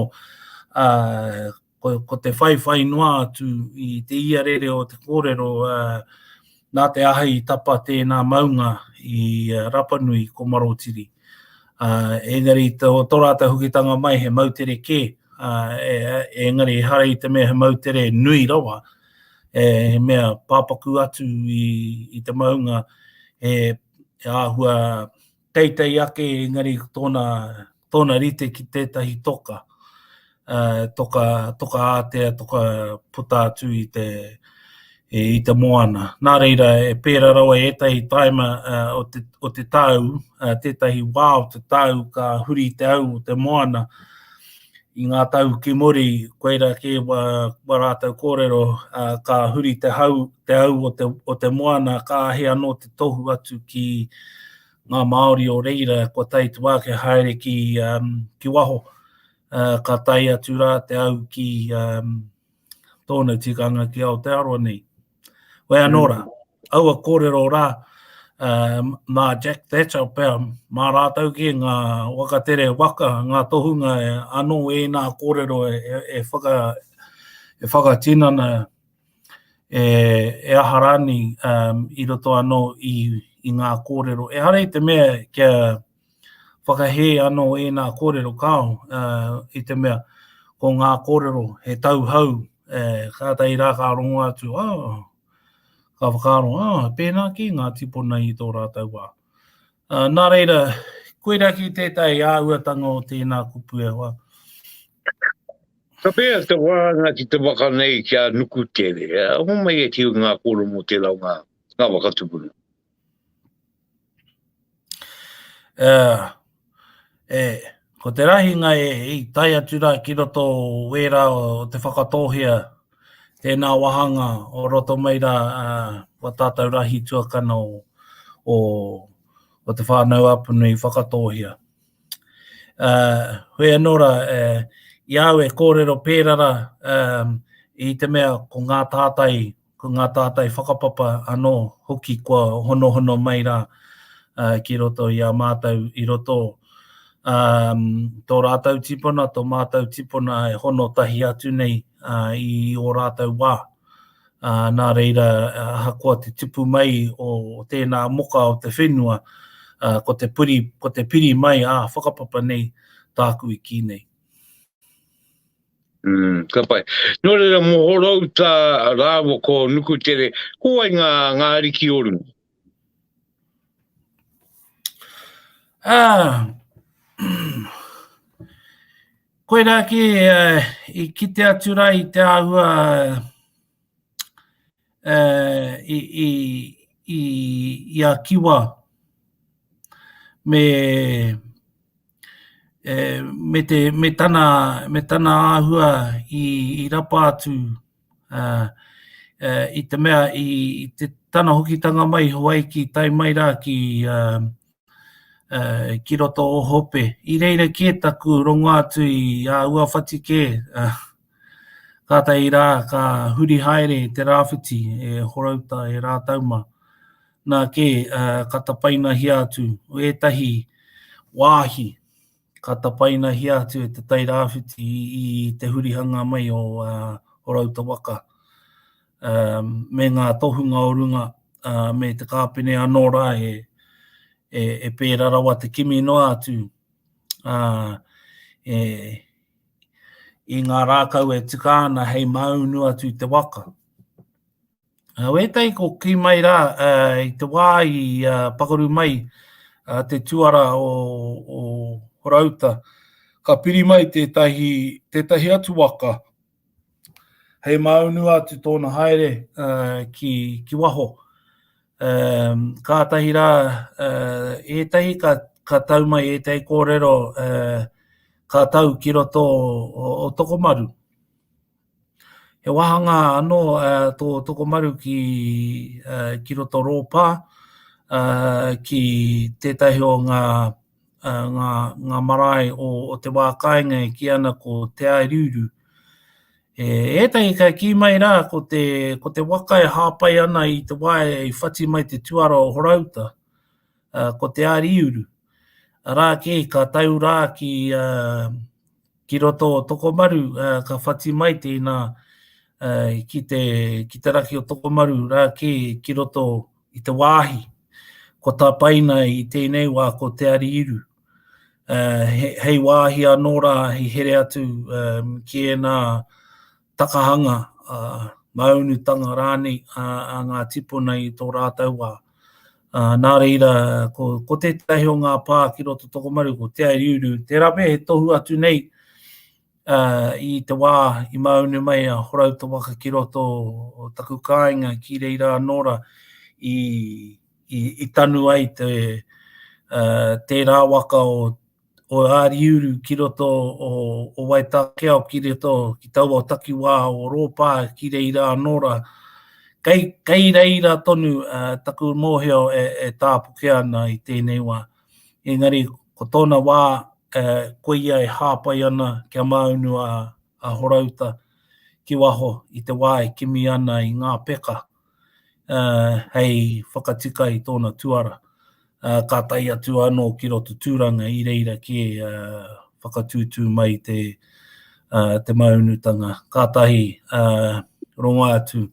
ā, ko, ko te whaiwhai noa atu i te iarere o te kōrero ā, nā te aha i tapa tēnā maunga i Rapanui ko Marotiri. Uh, engari tō, tō rātou hokitanga mai he moutere kē, uh, e, engari ehara i te mea he moutere nui rawa, e, he mea pāpaku atu i, i te maunga, he, he āhua teitei ake engari tōna, tōna rite ki tētahi toka, uh, toka, toka ātea, toka puta atu i te, i te moana. Nā reira, e pērā rawa ētahi taima uh, o, te, o te tau, uh, tētahi wā o te tau ka huri te au o te moana, i ngā tau ki muri, koirā kē wā, wā rātou kōrero, ā, ka huri te hau, te au o te, o te moana, ka āhei anō te tohu atu ki ngā Māori o reira, kua tae te wā kia haere ki, um, ki waho, uh, ka tae atu rā te au ki um, tōna tikanga ki Aotearoa nei. Wai anō rā, aua kōrero rā, uh, mā Jack Thatcher pea, mā rātou kē ngā wakatere waka, ngā tohunga e, anō ēnā kōrero e, e, e, whaka, e whakatinana e, e aha rānei um, i roto anō i, i ngā kōrero. Ehara i te mea kia whakahē anō ēnā kōrero kāo, uh, i te mea ko ngā kōrero he tauhou, eh, kātahi rā ka rongo atu, oh, ka whakaaro, oh, pēnā kē ngā tīpuna i tō rātou wā. Uh, nā reira, koirā ki tētahi āhuatanga o tēnā kupu e hoa. Ka pēhea te wāhanga ki te waka nei ki a Nukutere? Homai e tiu ngā kōrero mō tērā o ngā, ngā waka tupuna. Uh, e, ko te rahinga e, i tae atu rā ki roto o wērā o te whakatōhea, tēnā wāhanga o roto mai rā uh, wa tātou rahi tuakana o, o, o te whānau Apanui whakatōhea. Uh, hoi anō rā, uh, i au e kōrero pērā rā, um, i te mea ko ngā tātai ko ngā tātai whakapapa anō hoki kua honohono mai rā ki roto i a mātou i roto um, tō rātou tipuna, tō mātou tipuna e hono tahi atu nei uh, i ō rātou wā. Uh, nā reira, ahakoa te tupu mai o tēnā moka o te whenua, uh, ko te puri, ko te piri mai ā whakapapa nei tāku i kī nei. Mm, ka pai. Nō reira, mō Horouta rāua ko Nukutere, ko wai ngā, ngā ariki o runga? Ah, koirā ki uh, i kite atu rā i te āhua uh, i, i, i, i a Kiwa me e, me, te, me, tana, me tana āhua i, i rapa atu uh, uh, i te mea i, i te tana hokitanga mai Hawaiki tae mai rā ki, uh, uh, ki roto o Hope. I reira kē taku rongo atu i a Uawhati kē, uh, Kātahi rā ka huri haere te rāwhiti e Horouta, e Rātauma. Nā kē, ka tapainahia atu ētahi wāhi ka tapainahia atu e te Tai Rāwhiti i te hurihanga mai o Horouta waka me ngā tohunga o runga me te kāpene anō rā e pērā rawa te kimi noa atu e i ngā rākau e tika ana hei māunu atu i te waka. Wētahi ko kī mai rā i te wā i pakaru mai te tuara o, o Horouta, ka piri mai tētahi, tētahi atu waka hei māunu atu tōna haere ki, ki waho. Um, kātahi rā, uh, ētahi ka, ka tau mai ētahi kōrero uh, ka tau ki roto o, o Tokomaru. He wāhanga anō uh, tō Tokomaru ki, uh, ki roto Rōpā, uh, ki tētahi o ngā, uh, ngā, ngā marae o, o te wā kāinga e kī ana ko Te Airiuru. E, ētahi ka kī mai rā ko te, ko te waka e hāpai ana i te wā i whati mai te tuara o Horouta, uh, ko Te Ariuru. Arā kē, ka tau rā ki, uh, ki roto o Tokomaru, uh, ka whati mai tēnā uh, ki, te, ki te raki o Tokomaru, rā kē ki roto i te wāhi. Ko tapaina i tēnei wā ko Te Ariuru. Uh, he, hei wāhi anō rā hei here atu um, ki ēnā takahanga, uh, maunutanga rānei a, a ngā tipuna i tō rātou wā. Uh, nā reira, ko, ko tētahi o ngā pā ki roto Tokomaru, ko Te Airiuru, tērā pea he tohu atu nei uh, i te wā i maunu mai a Horouta waka ki roto o taku kāinga ki reira anō rā i, i, i tanu ai te, uh, tērā waka o, o Āriuru ki roto o, o Waitākeao ki roto ki taua takiwā o Rōpā ki reira anō rā. Kei, kei reira tonu uh, taku mōhio e, e tāpuke ana i tēnei wā. Engari, ko tōna wā, uh, koia e hāpai ana kia māunu a, a Horouta ki waho i te wā e kimi ana i ngā peka hei whakatika i tōna tuara. Ka tae atu anō ki roto Tūranga i reira kē whakatūtū mai te, te maunutanga. Kātahi rongo atu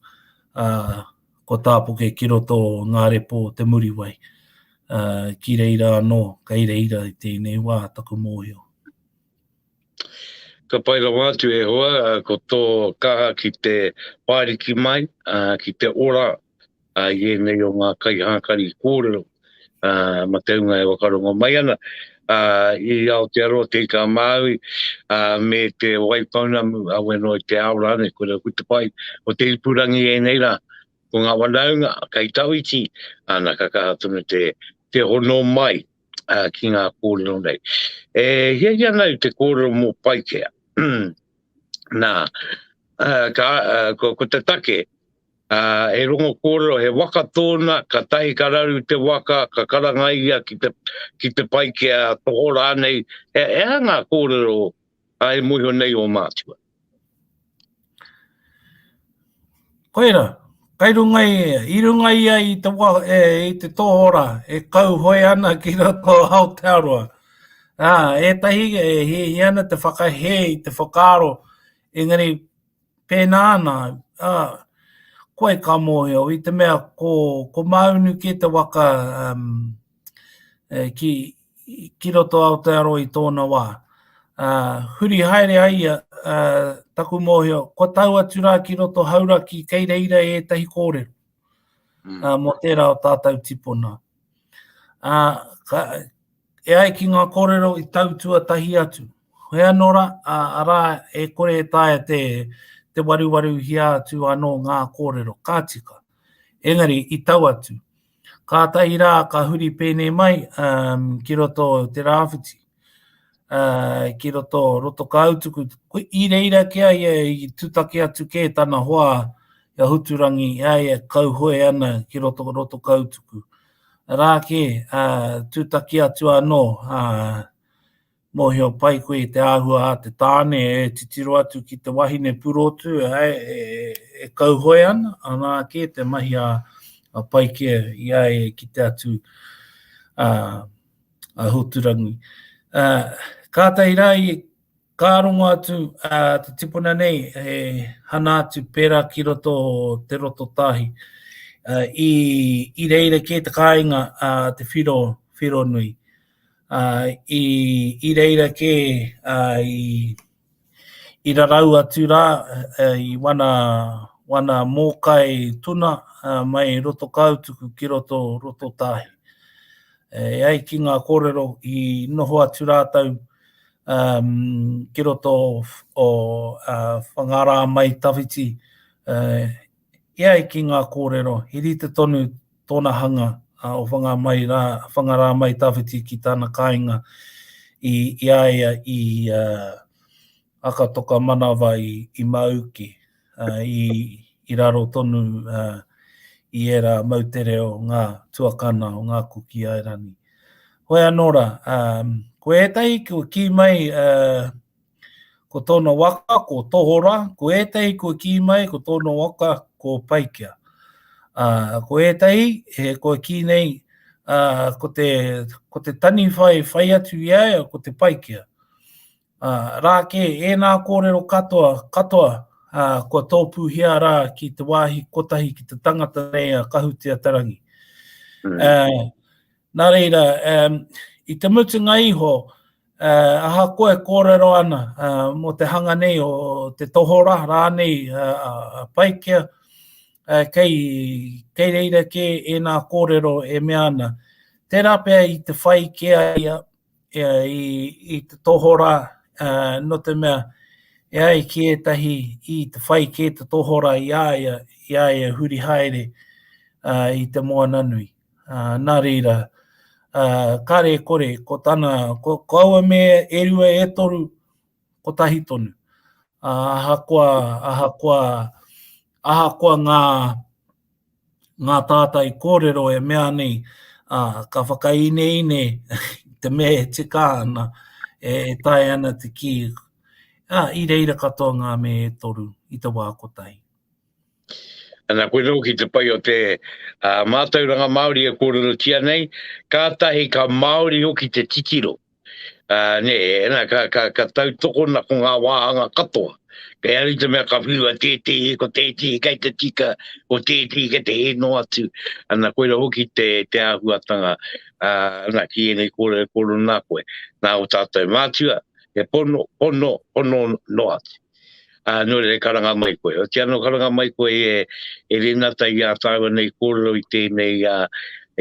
ko Tāpoke ki roto o ngā repo o Te Muriwai. Ki reira anō, kei reira i tēnei wā taku mōhio. Ka pai rawa atu e hoa, ko tō kaha ki te whāriki mai, ki te ora i ēnei o ngā kaihākari kōrero ma te hunga e whakarongo mai ana i Aotearoa, Te Ika a Māui, me te Waipounamu, awe noa i te ao rānei, koira ku te pai o te ipurangi ēnei rā. Ko ngā wanaunga, kei tawhiti, ana ka kaha tonu te, te hono mai. uh, ki ngā kōrero nei. E hiahia ana au te kōrero mō Paikea. Nā, uh, ka, uh, ko, ko te take, uh, he rongo kōrero, he waka tōna, ka tahi ka raru te waka, ka karanga ia ki te, ki te Paikea, toho rānei, he, he aha ngā kōrero a e mōhio nei o mātua? Koira, kai runga i, i runga ia i te, wa, e, i te tohora e kauhoe ana ki roto o Aotearoa. Ā, ētahi e hiahia ana te whakahē i te whakaaro, engari pēnā ana, ā, koe ka mōhio i te mea ko, ko Māunu kē te waka um, e, ki, ki roto Aotearoa i tōna wā. Ā, huri haere ai ia, ā, taku mōhio, kua tau atu rā ki roto Hauraki kei reira ētahi kōrero mm. ā, mō tērā o tātou tipona. Ā, ka, e ai ki ngā kōrero i tau tuatahi atu. He anō rā, ā, arā, e kore e taea te, te waruwaruhia atu anō ngā kōrero, ka tika. Engari, i tau atu. Kātahi rā ka huri pēnei mai um, ki roto o te rāwhiti, uh, ki roto Rotokāutuku. I reira ki a ia i tutaki atu kē tana hoa i a Huturangi, i a ia kauhoe ana ki roto Rotokautuku. Rā kē, uh, tutaki atu anō, uh, mōhio pai koe i te āhua a te tāne e titiro atu ki te wahine purotu e, e, e kauhoe ana, anā kē te mahi a, a Paikea i a ia e kite atu a, a Hoturangi. Uh, kātahi rā i ka rongo atu a te tipuna nei e hana atu pērā ki roto o te roto tāhi. Uh, i, i reira kē te kāinga a te whiro, whiro nui. Uh, i, i reira kē uh, i, i rarau atu rā uh, i wana, wana mōkai tuna uh, mai roto kautuku ki roto roto tāhi. E ai ki ngā kōrero i noho atu rātou um, ki roto o uh, Whangārā mai tawhiti, uh, e ai ki ngā kōrero, he rite tonu tōna hanga uh, o Whangā mai rā, Whangarā mai tawhiti ki tana kāinga i, i a ia i uh, Akatoka manawa i, i Mauki, uh, i, i raro tonu uh, i ērā moutere o ngā tuakana o ngā Kuki Airani. Hoi anō rā, um, ko ētahi kua kī mai uh, ko tōna waka ko Tohora, ko ētahi kua kī mai ko tōna waka ko Paikea. Uh, ko ētahi he kua kī nei uh, ko te, ko te taniwha i whai atu i a ia ko te Paikea. Ā, rā kē, ēnā kōrero katoa, katoa, ā, kua tōpūhia rā ki te wāhi kotahi ki te tangata nei a Kahutia-te-rangi. Mm. Ā, nā reira, um, i te mutunga iho, uh, ahakoa e kōrero ana uh, mō te hanga nei o te tohora rānei uh, a Paikea, uh, kei, kei reira kē ēnā kōrero e mea ana. Tērā pea i te whai kē a ia, i, i te tohora, uh, no te mea, e ai ki ētahi i te whai kē te tohora i a ia, i a ia huri haere uh, i te moana nui. Uh, nā reira, uh, kāre e kore, ko tana, ko, ko aua me e rua e toru, kotahi tonu. Uh, ahakoa, ahakoa, ahakoa ngā, ngā tātai kōrero e mea nei, ā, ka whakaineine te mea e tika ana, e taea ana te kī, ā, i reira katoa ngā me e toru i te wā kotahi. Ana, koe nōki te pai o te uh, mātauranga Māori e kōrerotia nei, kātahi ka Māori hoki te titiro. Ā, nē, nā, ka, ka, ka tautokona ko ngā wāhanga katoa. Kei ara i te mea ka whiua tētehi, ko tētehi kei te tika, ko tētehi kei te hē noa atu. Ana, koira hoki te, te āhuatanga, ā, ana, ki ēnei kōrero e kōrero nā koe. Nā o tātou mātua, he pono, pono, pono noa atu. Ā, nō reira, karanga mai koe. Oti anō karanga mai koe e, e Renata i ā tāua nei kōrero i tēnei, ā,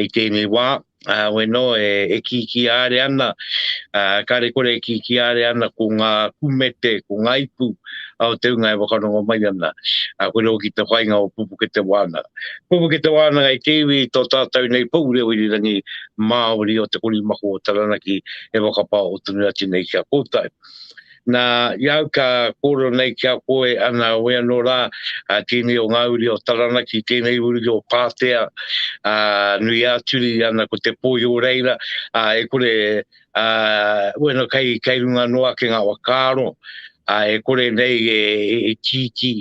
i tēnei wā. Ā, weno, e, e kīkī āre ana, ā, kāre kore e kīkī āre ana ko ngā kumete, ko ngā ipu o te hunga e whakarongo mai ana. Ā, koira hoki te whainga o Pupuke te Wānanga. Pupuke te Wānanga i te iwi, tō tātou nei pou reo irirangi Māori o Te Korimako o Taranaki e whakapaoho tonu atu nei ki a koutou. Nā, i au ka kōrero nei ki a koe, ana, wei anō rā, ā, tēnei o ngā uri o Taranaki, tēnei uri o Pātea, ā, nui ā-turi, ana, ko te pōi o reira, ā, e kore, ā, bueno, kei, kei runga noa ake ngā whakaaro, ā, e kore nei e, e, e tītī,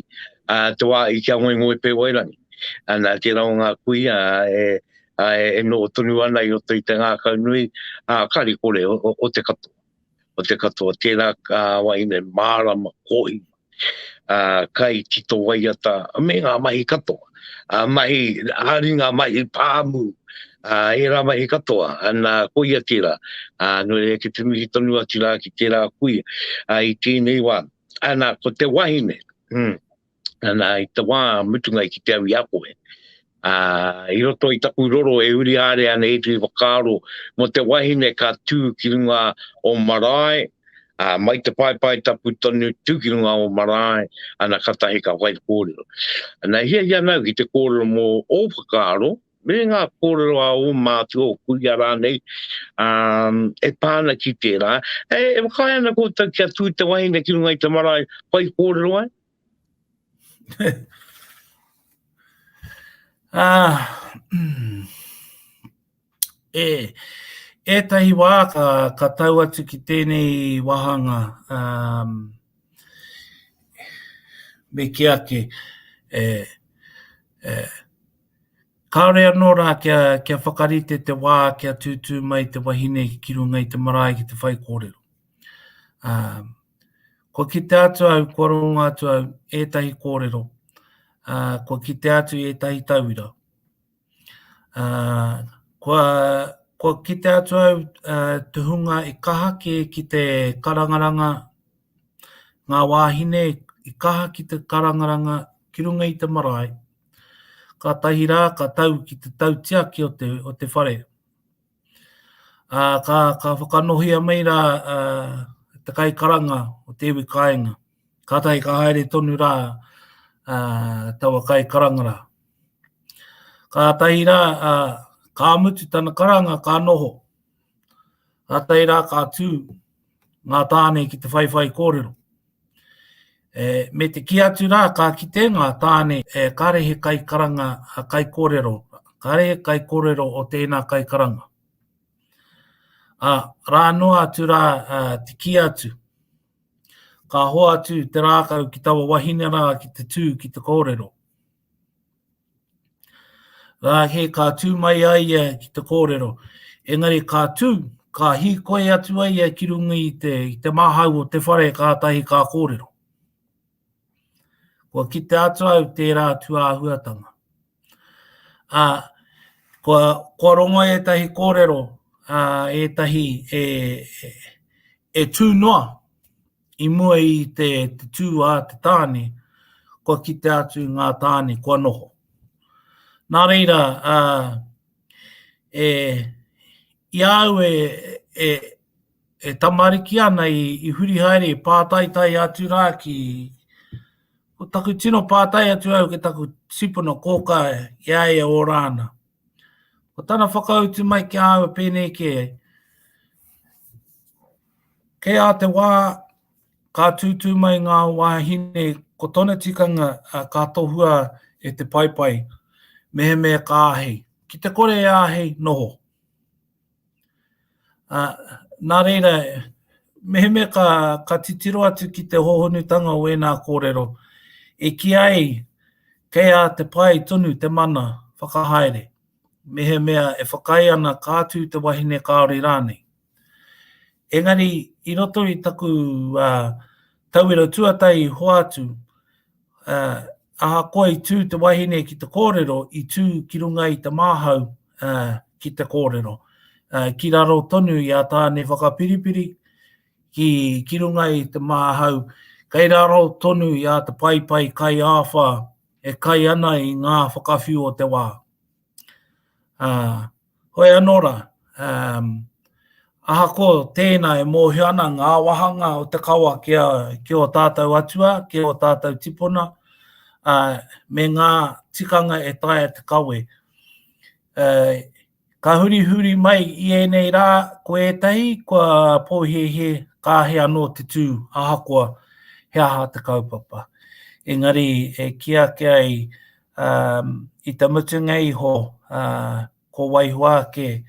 ā, te wā i kia ngoengoe pēwairangi. Ana, tērā o ngā kuia, e, ā, e, e noho tonu ana i roto i te ngākau nui, ā, kāre kore o, o, o te katoa. o te katoa, tērā ka wahine mārama, kohi, ā, kai tito waiata, me ngā mahi katoa. Ā, mahi, ā-ringa mahi pāmu, ā, ērā mahi katoa, ana, koia tērā. Ā, nō reira, ki te mihi tonu atu rā ki tērā kuia, ā, i tēnei wā. Ana, ko te wahine, mm, Ana, i te wā mutunga i kite au i a koe, ā, i roto i taku roro e huri haere ana ētahi whakaaro mō te wahine ka tū ki runga o marae, ā, mai te paepae tapu tonu, tū ki runga o marae, ana katahi ka whai kōrero. Ana, e hiahia ana au ki te kōrero mō ō whakaaro, me ngā kōrero a ō mātua, ō kuia rānei, ā, e pā ana ki tērā. E, e whakaae ana koutou kia tū te wahine ki runga i te marae whai kōrero ai? Ah, mm. E, Ētahi wā ka, ka tau atu ki tēnei wāhanga, um, me kī ake, e, e, kāore anō rā kia, kia whakarite te wā kia tūtū mai te wahine ki runga i te marae ki te whaikōrero. Um, kua kite atu au, kua rongo atu au ētahi kōrero, uh, kua kite atu ētahi tauira. Ā, kua, kua kite atu au te hunga i kaha kē ki te karangaranga, ngā wāhine i kaha ki te karangaranga ki runga i te marae, kātahi rā ka tau ki te tautiaki o te, o te whare. Ā, ka, ka whakanohia mai rā te kaikaranga o te iwi kāinga. Kātahi ka haere tonu rā taua kaikaranga rā. Kātahi rā, ā, ka mutu tana karanga, ka noho. Kātahi rā ka tū ngā tāne ki te whaiwhai kōrero. E, me te kī atu rā, ka kite ngā tāne, e, kāre he kaikaranga, kaikōrero, kāre he kaikōrero o tēnā kaikaranga. Ā, rā noa atu rā ā, te kī atu, ka hoatu te rākau ki taua wahine rā ki te tū ki te kōrero. Rā he ka tū mai a ia ki te kōrero, engari ka tū, ka hīkoi atu a ia ki runga i te, i te māhau o te whare kātahi ka kōrero. Kua kite atu au tērā tūāhuatanga. Ā, kua, kua rongo ētahi kōrero, ā, ētahi e, e, e tū noa i mua i te, te tū a te tāne, kua kite atu ngā tāne kua noho. Nā reira, ā, e, i a au e, e, e tamariki ana i, i huri haere i pātaitai atu rā ki, ko taku tino pātai atu au ki taku tipuna kōkā i a ia ora ana. Ko tana whakautu mai ki a au pēnei kē, Kei a te wā ka tūtū mai ngā wāhine ko tona tikanga ka tohua e te paepae mehemea ka āhei. Ki te kore e āhei, noho. Ā, nā reira, mehemea ka, ka titiro atu ki te hōhonutanga o ēnā kōrero, e kī ai kei a te pae tonu te mana whakahaere, mehemea e whakaae ana ka tū te wahine kāore rānei. Engari, i roto i taku uh, tauira tuatahi i hoatu, uh, ahakoa i tū te wahine ki te kōrero, i tū ki runga i te māhau uh, ki te kōrero. Uh, ki raro tonu i a Tāne whakapiripiri, ki, ki runga i te māhau, kei raro tonu i a te paepae kai āwhā e kai ana i ngā whakawhiu o te wā. Ā, hoi anō rā, um, ahako tēnā e mōhio ana ngā wāhanga o te kawa ki, a, ki ō tātou atua, ki ō tātou tipuna, ā, me ngā tikanga e taea te kawe. Uh, ka hurihuri mai i ēnei rā, ko ētahi kua pōhēhē kāhe anō te tū ahakoa he aha te kaupapa. Engari e kī ake ai um, i te mutunga iho, uh, ko waiho ake,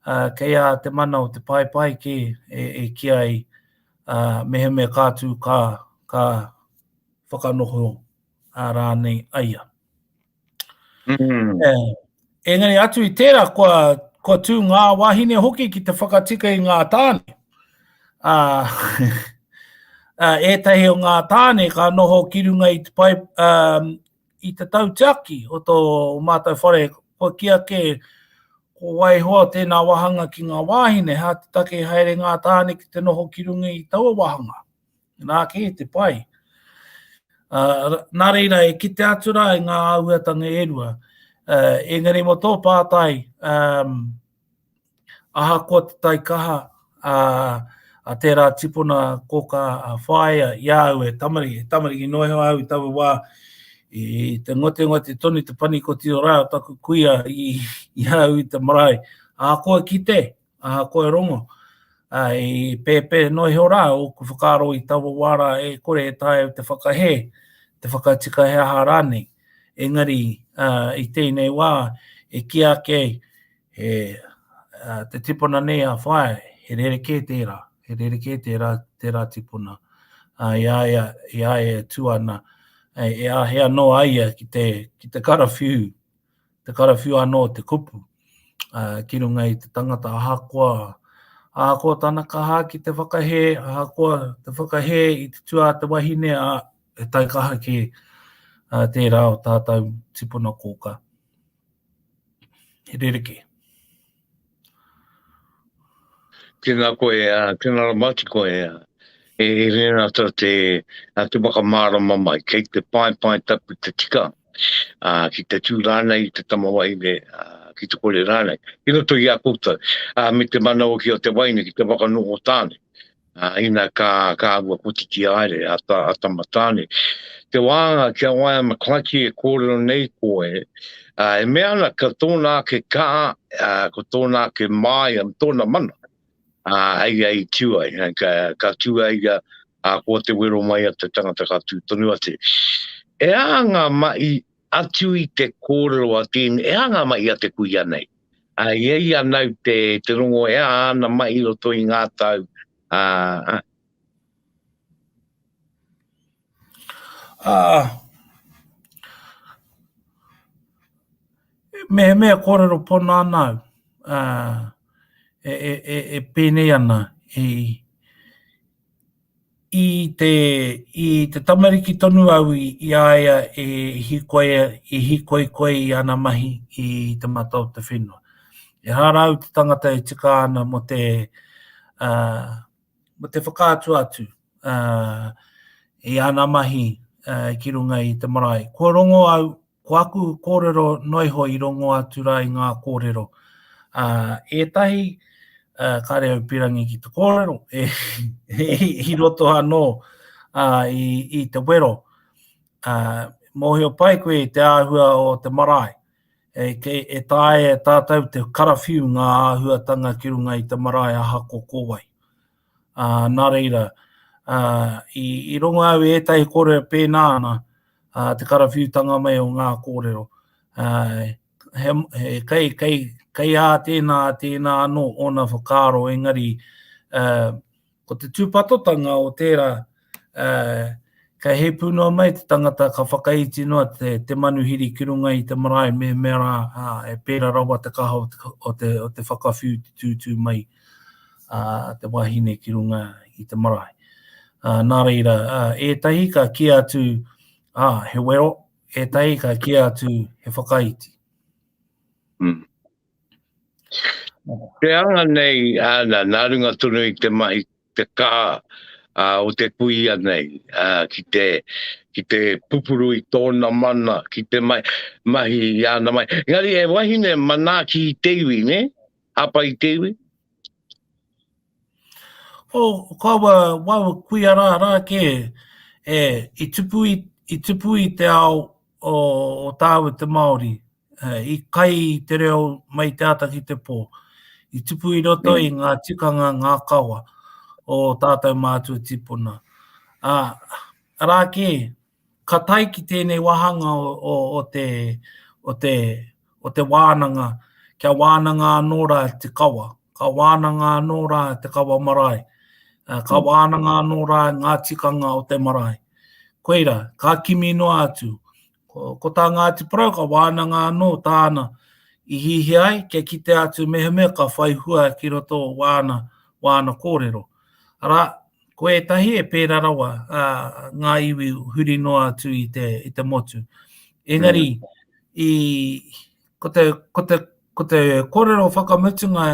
uh, kei a te mana o te paepae kē e, e kī ai, uh, mehemea ka tū ka, ka whakanoho uh, rānei aia. Mm. Eh, engari atu i tērā, kua, kua tū ngā wāhine hoki ki te whakatika i ngā tāne. Uh, uh, ētahi o ngā tāne ka noho ki runga i te pai, um, i te tautiaki o tō mātou whare, kua kī ake ko waihoa tēnā wāhanga ki ngā wāhine, hā te take haere ngā tāne ki te noho ki runga i taua wāhanga. Nā kē te pai. Uh, nā reira, e kite atu rā i ngā āhuatanga e rua. Uh, engari mō tō pātai, um, ahakoa te taikaha a, a tērā tipuna kōkā a whaea i a au e tamariki, e tamariki noa iho au i taua wā, i te ngotengote tonu te panikoti o rā o taku kuia i, i a au i te marae. Ahakoa kite, ahakoa e rongo, a, i pēpē noa iho rā ōku whakaaro i taua wā rā e kore e taea te whakahē, te whakatika he aha rānei. Engari, uh, i tēnei wā, e kī ake ai, he. te tipuna nei a Whaea, he rerekē tērā, he rerekē tērā, tērā tipuna. Uh, i a ia, i a ia e tū ana, e, e āhei anō a ia ki te, ki te karawhiu, te karawhiu anō te kupu, uh, ki runga i te tangata ahakoa, ahakoa tana kaha ki te whakahē, ahakoa te whakahē i te tuā te wahine, a, he taikaha kē uh, tērā o tātou tipuna kōkā. He rerekē. Tēnā koe, tēnā rawa atu koe, e Renata te, te whakamārama mai, kei te paepae tapu te tika, ki te tū rānei i te tama wahine, ki te kore rānei, i roto i a koutou, me te mana hoki o te wahine ki te whakanoho tāne. Ā, ina ka, ka āhua kotiti haere a, ta, a tama tāne. Te wānga kia waia McCluskey e kōrero nei koe, ā, e mea ana ka tōna ake kaha, ā, ko tōna ake māia, tōna mana, ā, hei ia i tū ai, ka, ka tū ai ia, ā, kua te wero mai a te tangata ka tū tonu atu. E aha ngā mahi atu i te kōrero a tēnei, e aha ngā mahi a te kuia nei? Ā, i a ia nau te, te rongo e aha ana mahi i roto i ngā tau, ā, ā. Ā, mehemea kōrero pono ana au, ā, e, e, e, e pēnei ana, i, I te, i te tamariki tonu au i, i a ia e hīkoi, i hīkoikoi i ana mahi i te mata o te whenua. Ehara au te tangata e tika ana mō te, uh, mō te whakaatu atu uh, i ana mahi uh, ki runga i te marae. Kua rongo au Ko aku kōrero noa iho i rongo atu rā i ngā kōrero. Ā, ētahi, ā, kāre au pirangi ki te kōrero, e, i roto anō ā, i, i te wero. Ā, mōhio pai koe i te āhua o te marae. E, kei, e taea e tātou te karawhiu ngā āhuatanga ki runga i te marae ahako ko wai. Ā, nā reira, ā, i, i rongo au i ētahi kōrero pēnā ana, ā, te karawhiutanga mai o ngā kōrero. Ā, he, he, kei, kei, kei ā tēnā, tēnā anō ōna whakaaro, engari, ā, ko te tūpatotanga o tērā, ā, kei heipū noa mai te tangata ka whakaiti noa te, te manuhiri ki runga i te marae mehemea rā, ā, e pērā rawa te kaha o te, o te, o te whakawhiu te tūtū mai a te wahine ki runga i te marae. Uh, nā reira, uh, ētahi ka kī atu, ah, he wero, ētahi ka kī atu he whakaiti. Mm. Te anga nei, āna, nā runga tonu i te mahi te kaha uh, o te kuia nei uh, ki, te, ki te pupuru i tōna mana, ki te mai, mahi i āna mai. Engari e wahine manaaki i te iwi, ne? Hāpai i te iwi? O, ko aua, waua kuia rā, rā kē, e, i tupu i, i tupu i te ao o, o tāua te Māori, e, i kai i te reo mai te ata ki te pō, i tupu i roto mm. i ngā tikanga, ngā kawa o tātou mātua tipuna. Ā, arā kē, ka tae ki tēnei wāhanga o, o, o te, o te, o te wānanga, kia wānanga anō rā te kawa, ka wānanga anō rā te kawa marae, ka mm. wānanga anō rā ngā tikanga o te marae. Koira, ka kimi noa atu. Ko, ko tā Ngāti Porou ka wānanga anō tāna i hihi ai kia kite atu mehemea ka whai hua ki roto o wāna, wāna kōrero. Arā, ko ētahi e pērā rawa ā, ngā iwi huri noa atu i te, i te motu. Engari, mm. i, ko te, ko te, ko te kōrero whakamutunga,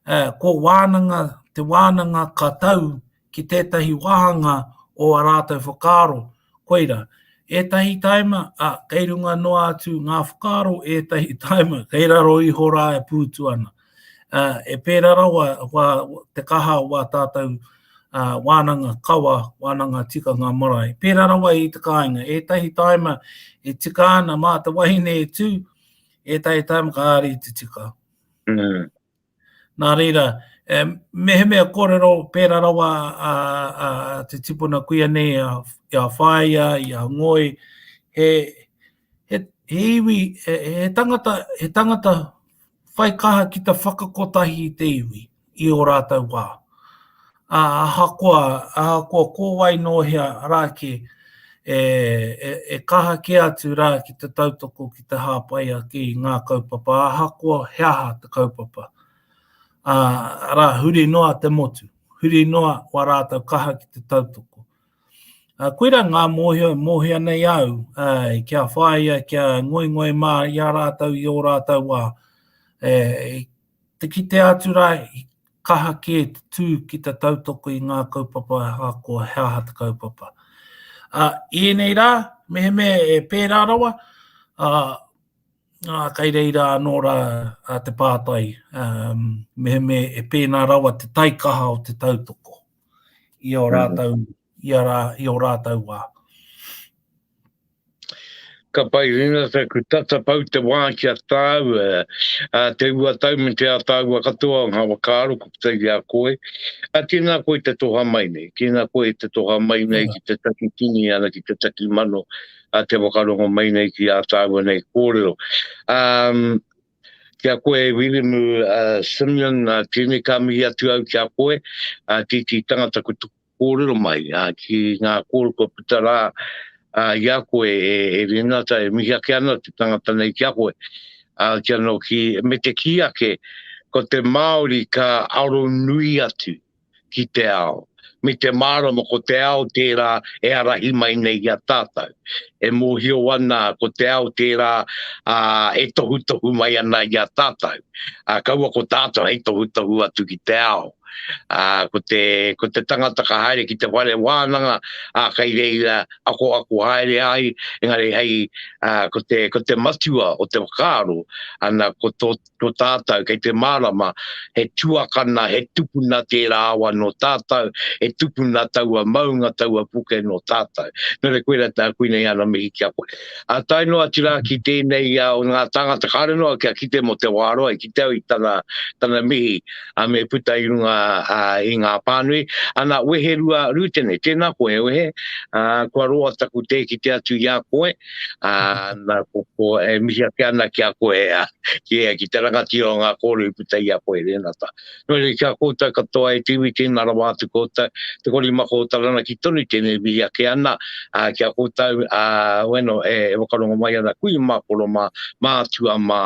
eh, ko wānanga, te wānanga ka tau ki tētahi wāhanga o a rātou whakaaro, koira, ētahi taima, a, kei runga noa atu ngā whakaaro, ētahi taima, kei raro iho rā e pūtu ana. Uh, e pērā rawa wā, te kaha o wā tātou uh, wānanga kawa, wānanga tikanga marae. Pērā rawa i te kāinga, ētahi taima e tika ana mā te wahine e tū, ētahi taima ka āri te tika. Mm. Nā reira, e, mehemea kōrero pērā rawa a, a, a te tipuna kuia nei a, i a Whaia, i a Ngoi, he, he, he iwi, he, he tangata, he tangata. whai kaha ki te whakakotahi i te iwi i ō rātou wā. Ā, ahakoa, ahakoa ko wai nō hea rā kē, e, e, e kaha kē atu rā ki te tautoko, ki te hāpai ake i ngā kaupapa, ahakoa he aha te kaupapa. Ā, arā, huri noa te motu, huri noa wā rātou kaha ki te tautoko. Uh, koira ngā mōhio, mōhio nei au, uh, kia whāia, kia ngoingoi mā i a rātou i ō rātou wā. E, te kite atu rā, i kaha kē te tū ki te tautoko i ngā kaupapa ahakoa he aha te kaupapa. Uh, I ēnei rā, mehemea e pērā rawa, uh, uh, kei reira anō rā uh, te pātai, um, mehemea e pēnā rawa te taikaha o te tautoko. i ō rātou, i a rā, i ō rātou wā. Ka pai Renata, ku tata pau te wā ki a tāua, a te ua tau me te ātaua katoa o ngā whakaaro ko puta i a koe. A tēnā koe te toha mai nei, tēnā koe te toha mai nei ki te taki tini ana ki te taki mano a te whakarongo mai nei ki ā tāua nei kōrero. Um, Ki a koe e Wiremu uh, Simeon, uh, tēnei ka mihi atu au ki a koe, uh, tētehi tangata ko tuku kōrero mai, uh, ki ngā kōrero kua puta rā uh, i a koe e, e Renata, e mihi ake ana te tangata nei ki a koe. Uh, ki anō ki, me te kī ake, ko te Māori ka aro nui atu ki te ao, me te mārama ko te ao tērā e ārahi mai nei i a tātou. E mōhio ana ko te ao tērā ā, e tohutohu mai ana i a tātou. Ā, kaua ko tātou hei tohutohu atu ki te ao. Ā, ko te, ko te tangata ka haere ki te whare wānanga, ā, kei reira akoako haere ai, engari hei, ā, ko te, ko te matua o te whakaaro, ana, ko tō, Ko tātou, kei te mārama, he tuakana, he tupuna tērā awa nō tātou, he tupuna taua maunga, taua puke nō tātou. Nō reira, koirā tā, koinei ana mihi ki a koe. Ā, tae noa atu rā ki tēnei o ngā tāngata, kāore noa kia kite mō te wā roa, i kite au i tana, tana mihi, ā, me puta i runga i ngā pānui. Ana, Weherua Rūtene, tēnā koe e Wehe, ā, kua roa taku tē kite atu i a koe, ā, nā, ko, ko, e mihi ake ana ki a koe, ā, ki, ki te rangatira o ngā kōrero i puta i a koe, Renata. Nō reira, ki a koutou katoa e te iwi, tēnā rawa atu koutou, te korimako o Taranaki tonu tēnei mihi ake ana, ā, ki a koutou, ā, bueno, e, e whakarongo mai ana kui mā, koro mā, mātua mā,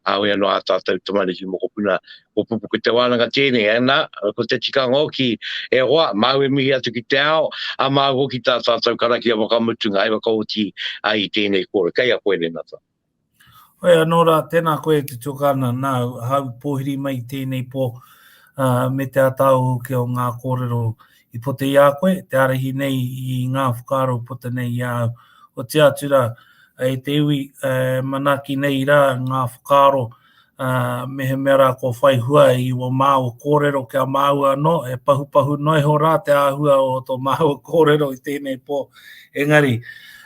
ā, hoi anō ā tātou tamariki mokopuna, Ko Pupuku te wānanga tēnei, ana, ko te tikanga hoki, e hoa, māu e mihi atu ki te ao, a māu hoki tā tātou karakia whakamutunga hei whakaoti ai i tēnei kōrero. Kei a koe, Renata. Hoi anō rā, tēnā koe te tuakana, nāu, ahau pōhiri mai i tēnei pō, uh, me te ataoho hoki o ngā kōrero i pote i a koe, te ārahi nei i ngā whakaaro puta nei i a au. Otia atu rā, e te iwi, e manaaki nei rā ngā whakaaro, ā, mehemea rā kua whai hua i wō māua kōrero ki a māua anō, he pahupahu noa iho rā te āhua o tō māua kōrero i tēnei pō. Engari,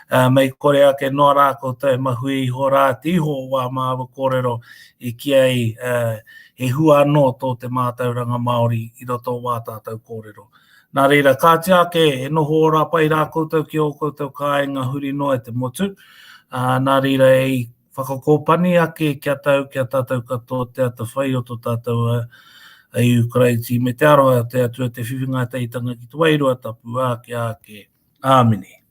ā, mei kore ake noa rā koutou e mahue iho rā te iho o wā māua kōrero i kī ai, ā, he hua anō tō te mātauranga Māori i roto o wā tātou kōrero. Nā reira, kāti ake, e noho ora pai rā koutou ki ō koutou kāinga huri noa i te motu, ā, nā reira e whakakōpani ake kia tau ki a tātou katoa te atawhai o tō tātou a Ihu Karaiti me te aroha o te Atua te whiwhinga teitanga ki te Wairua Tapu, āke, āke. Āmine.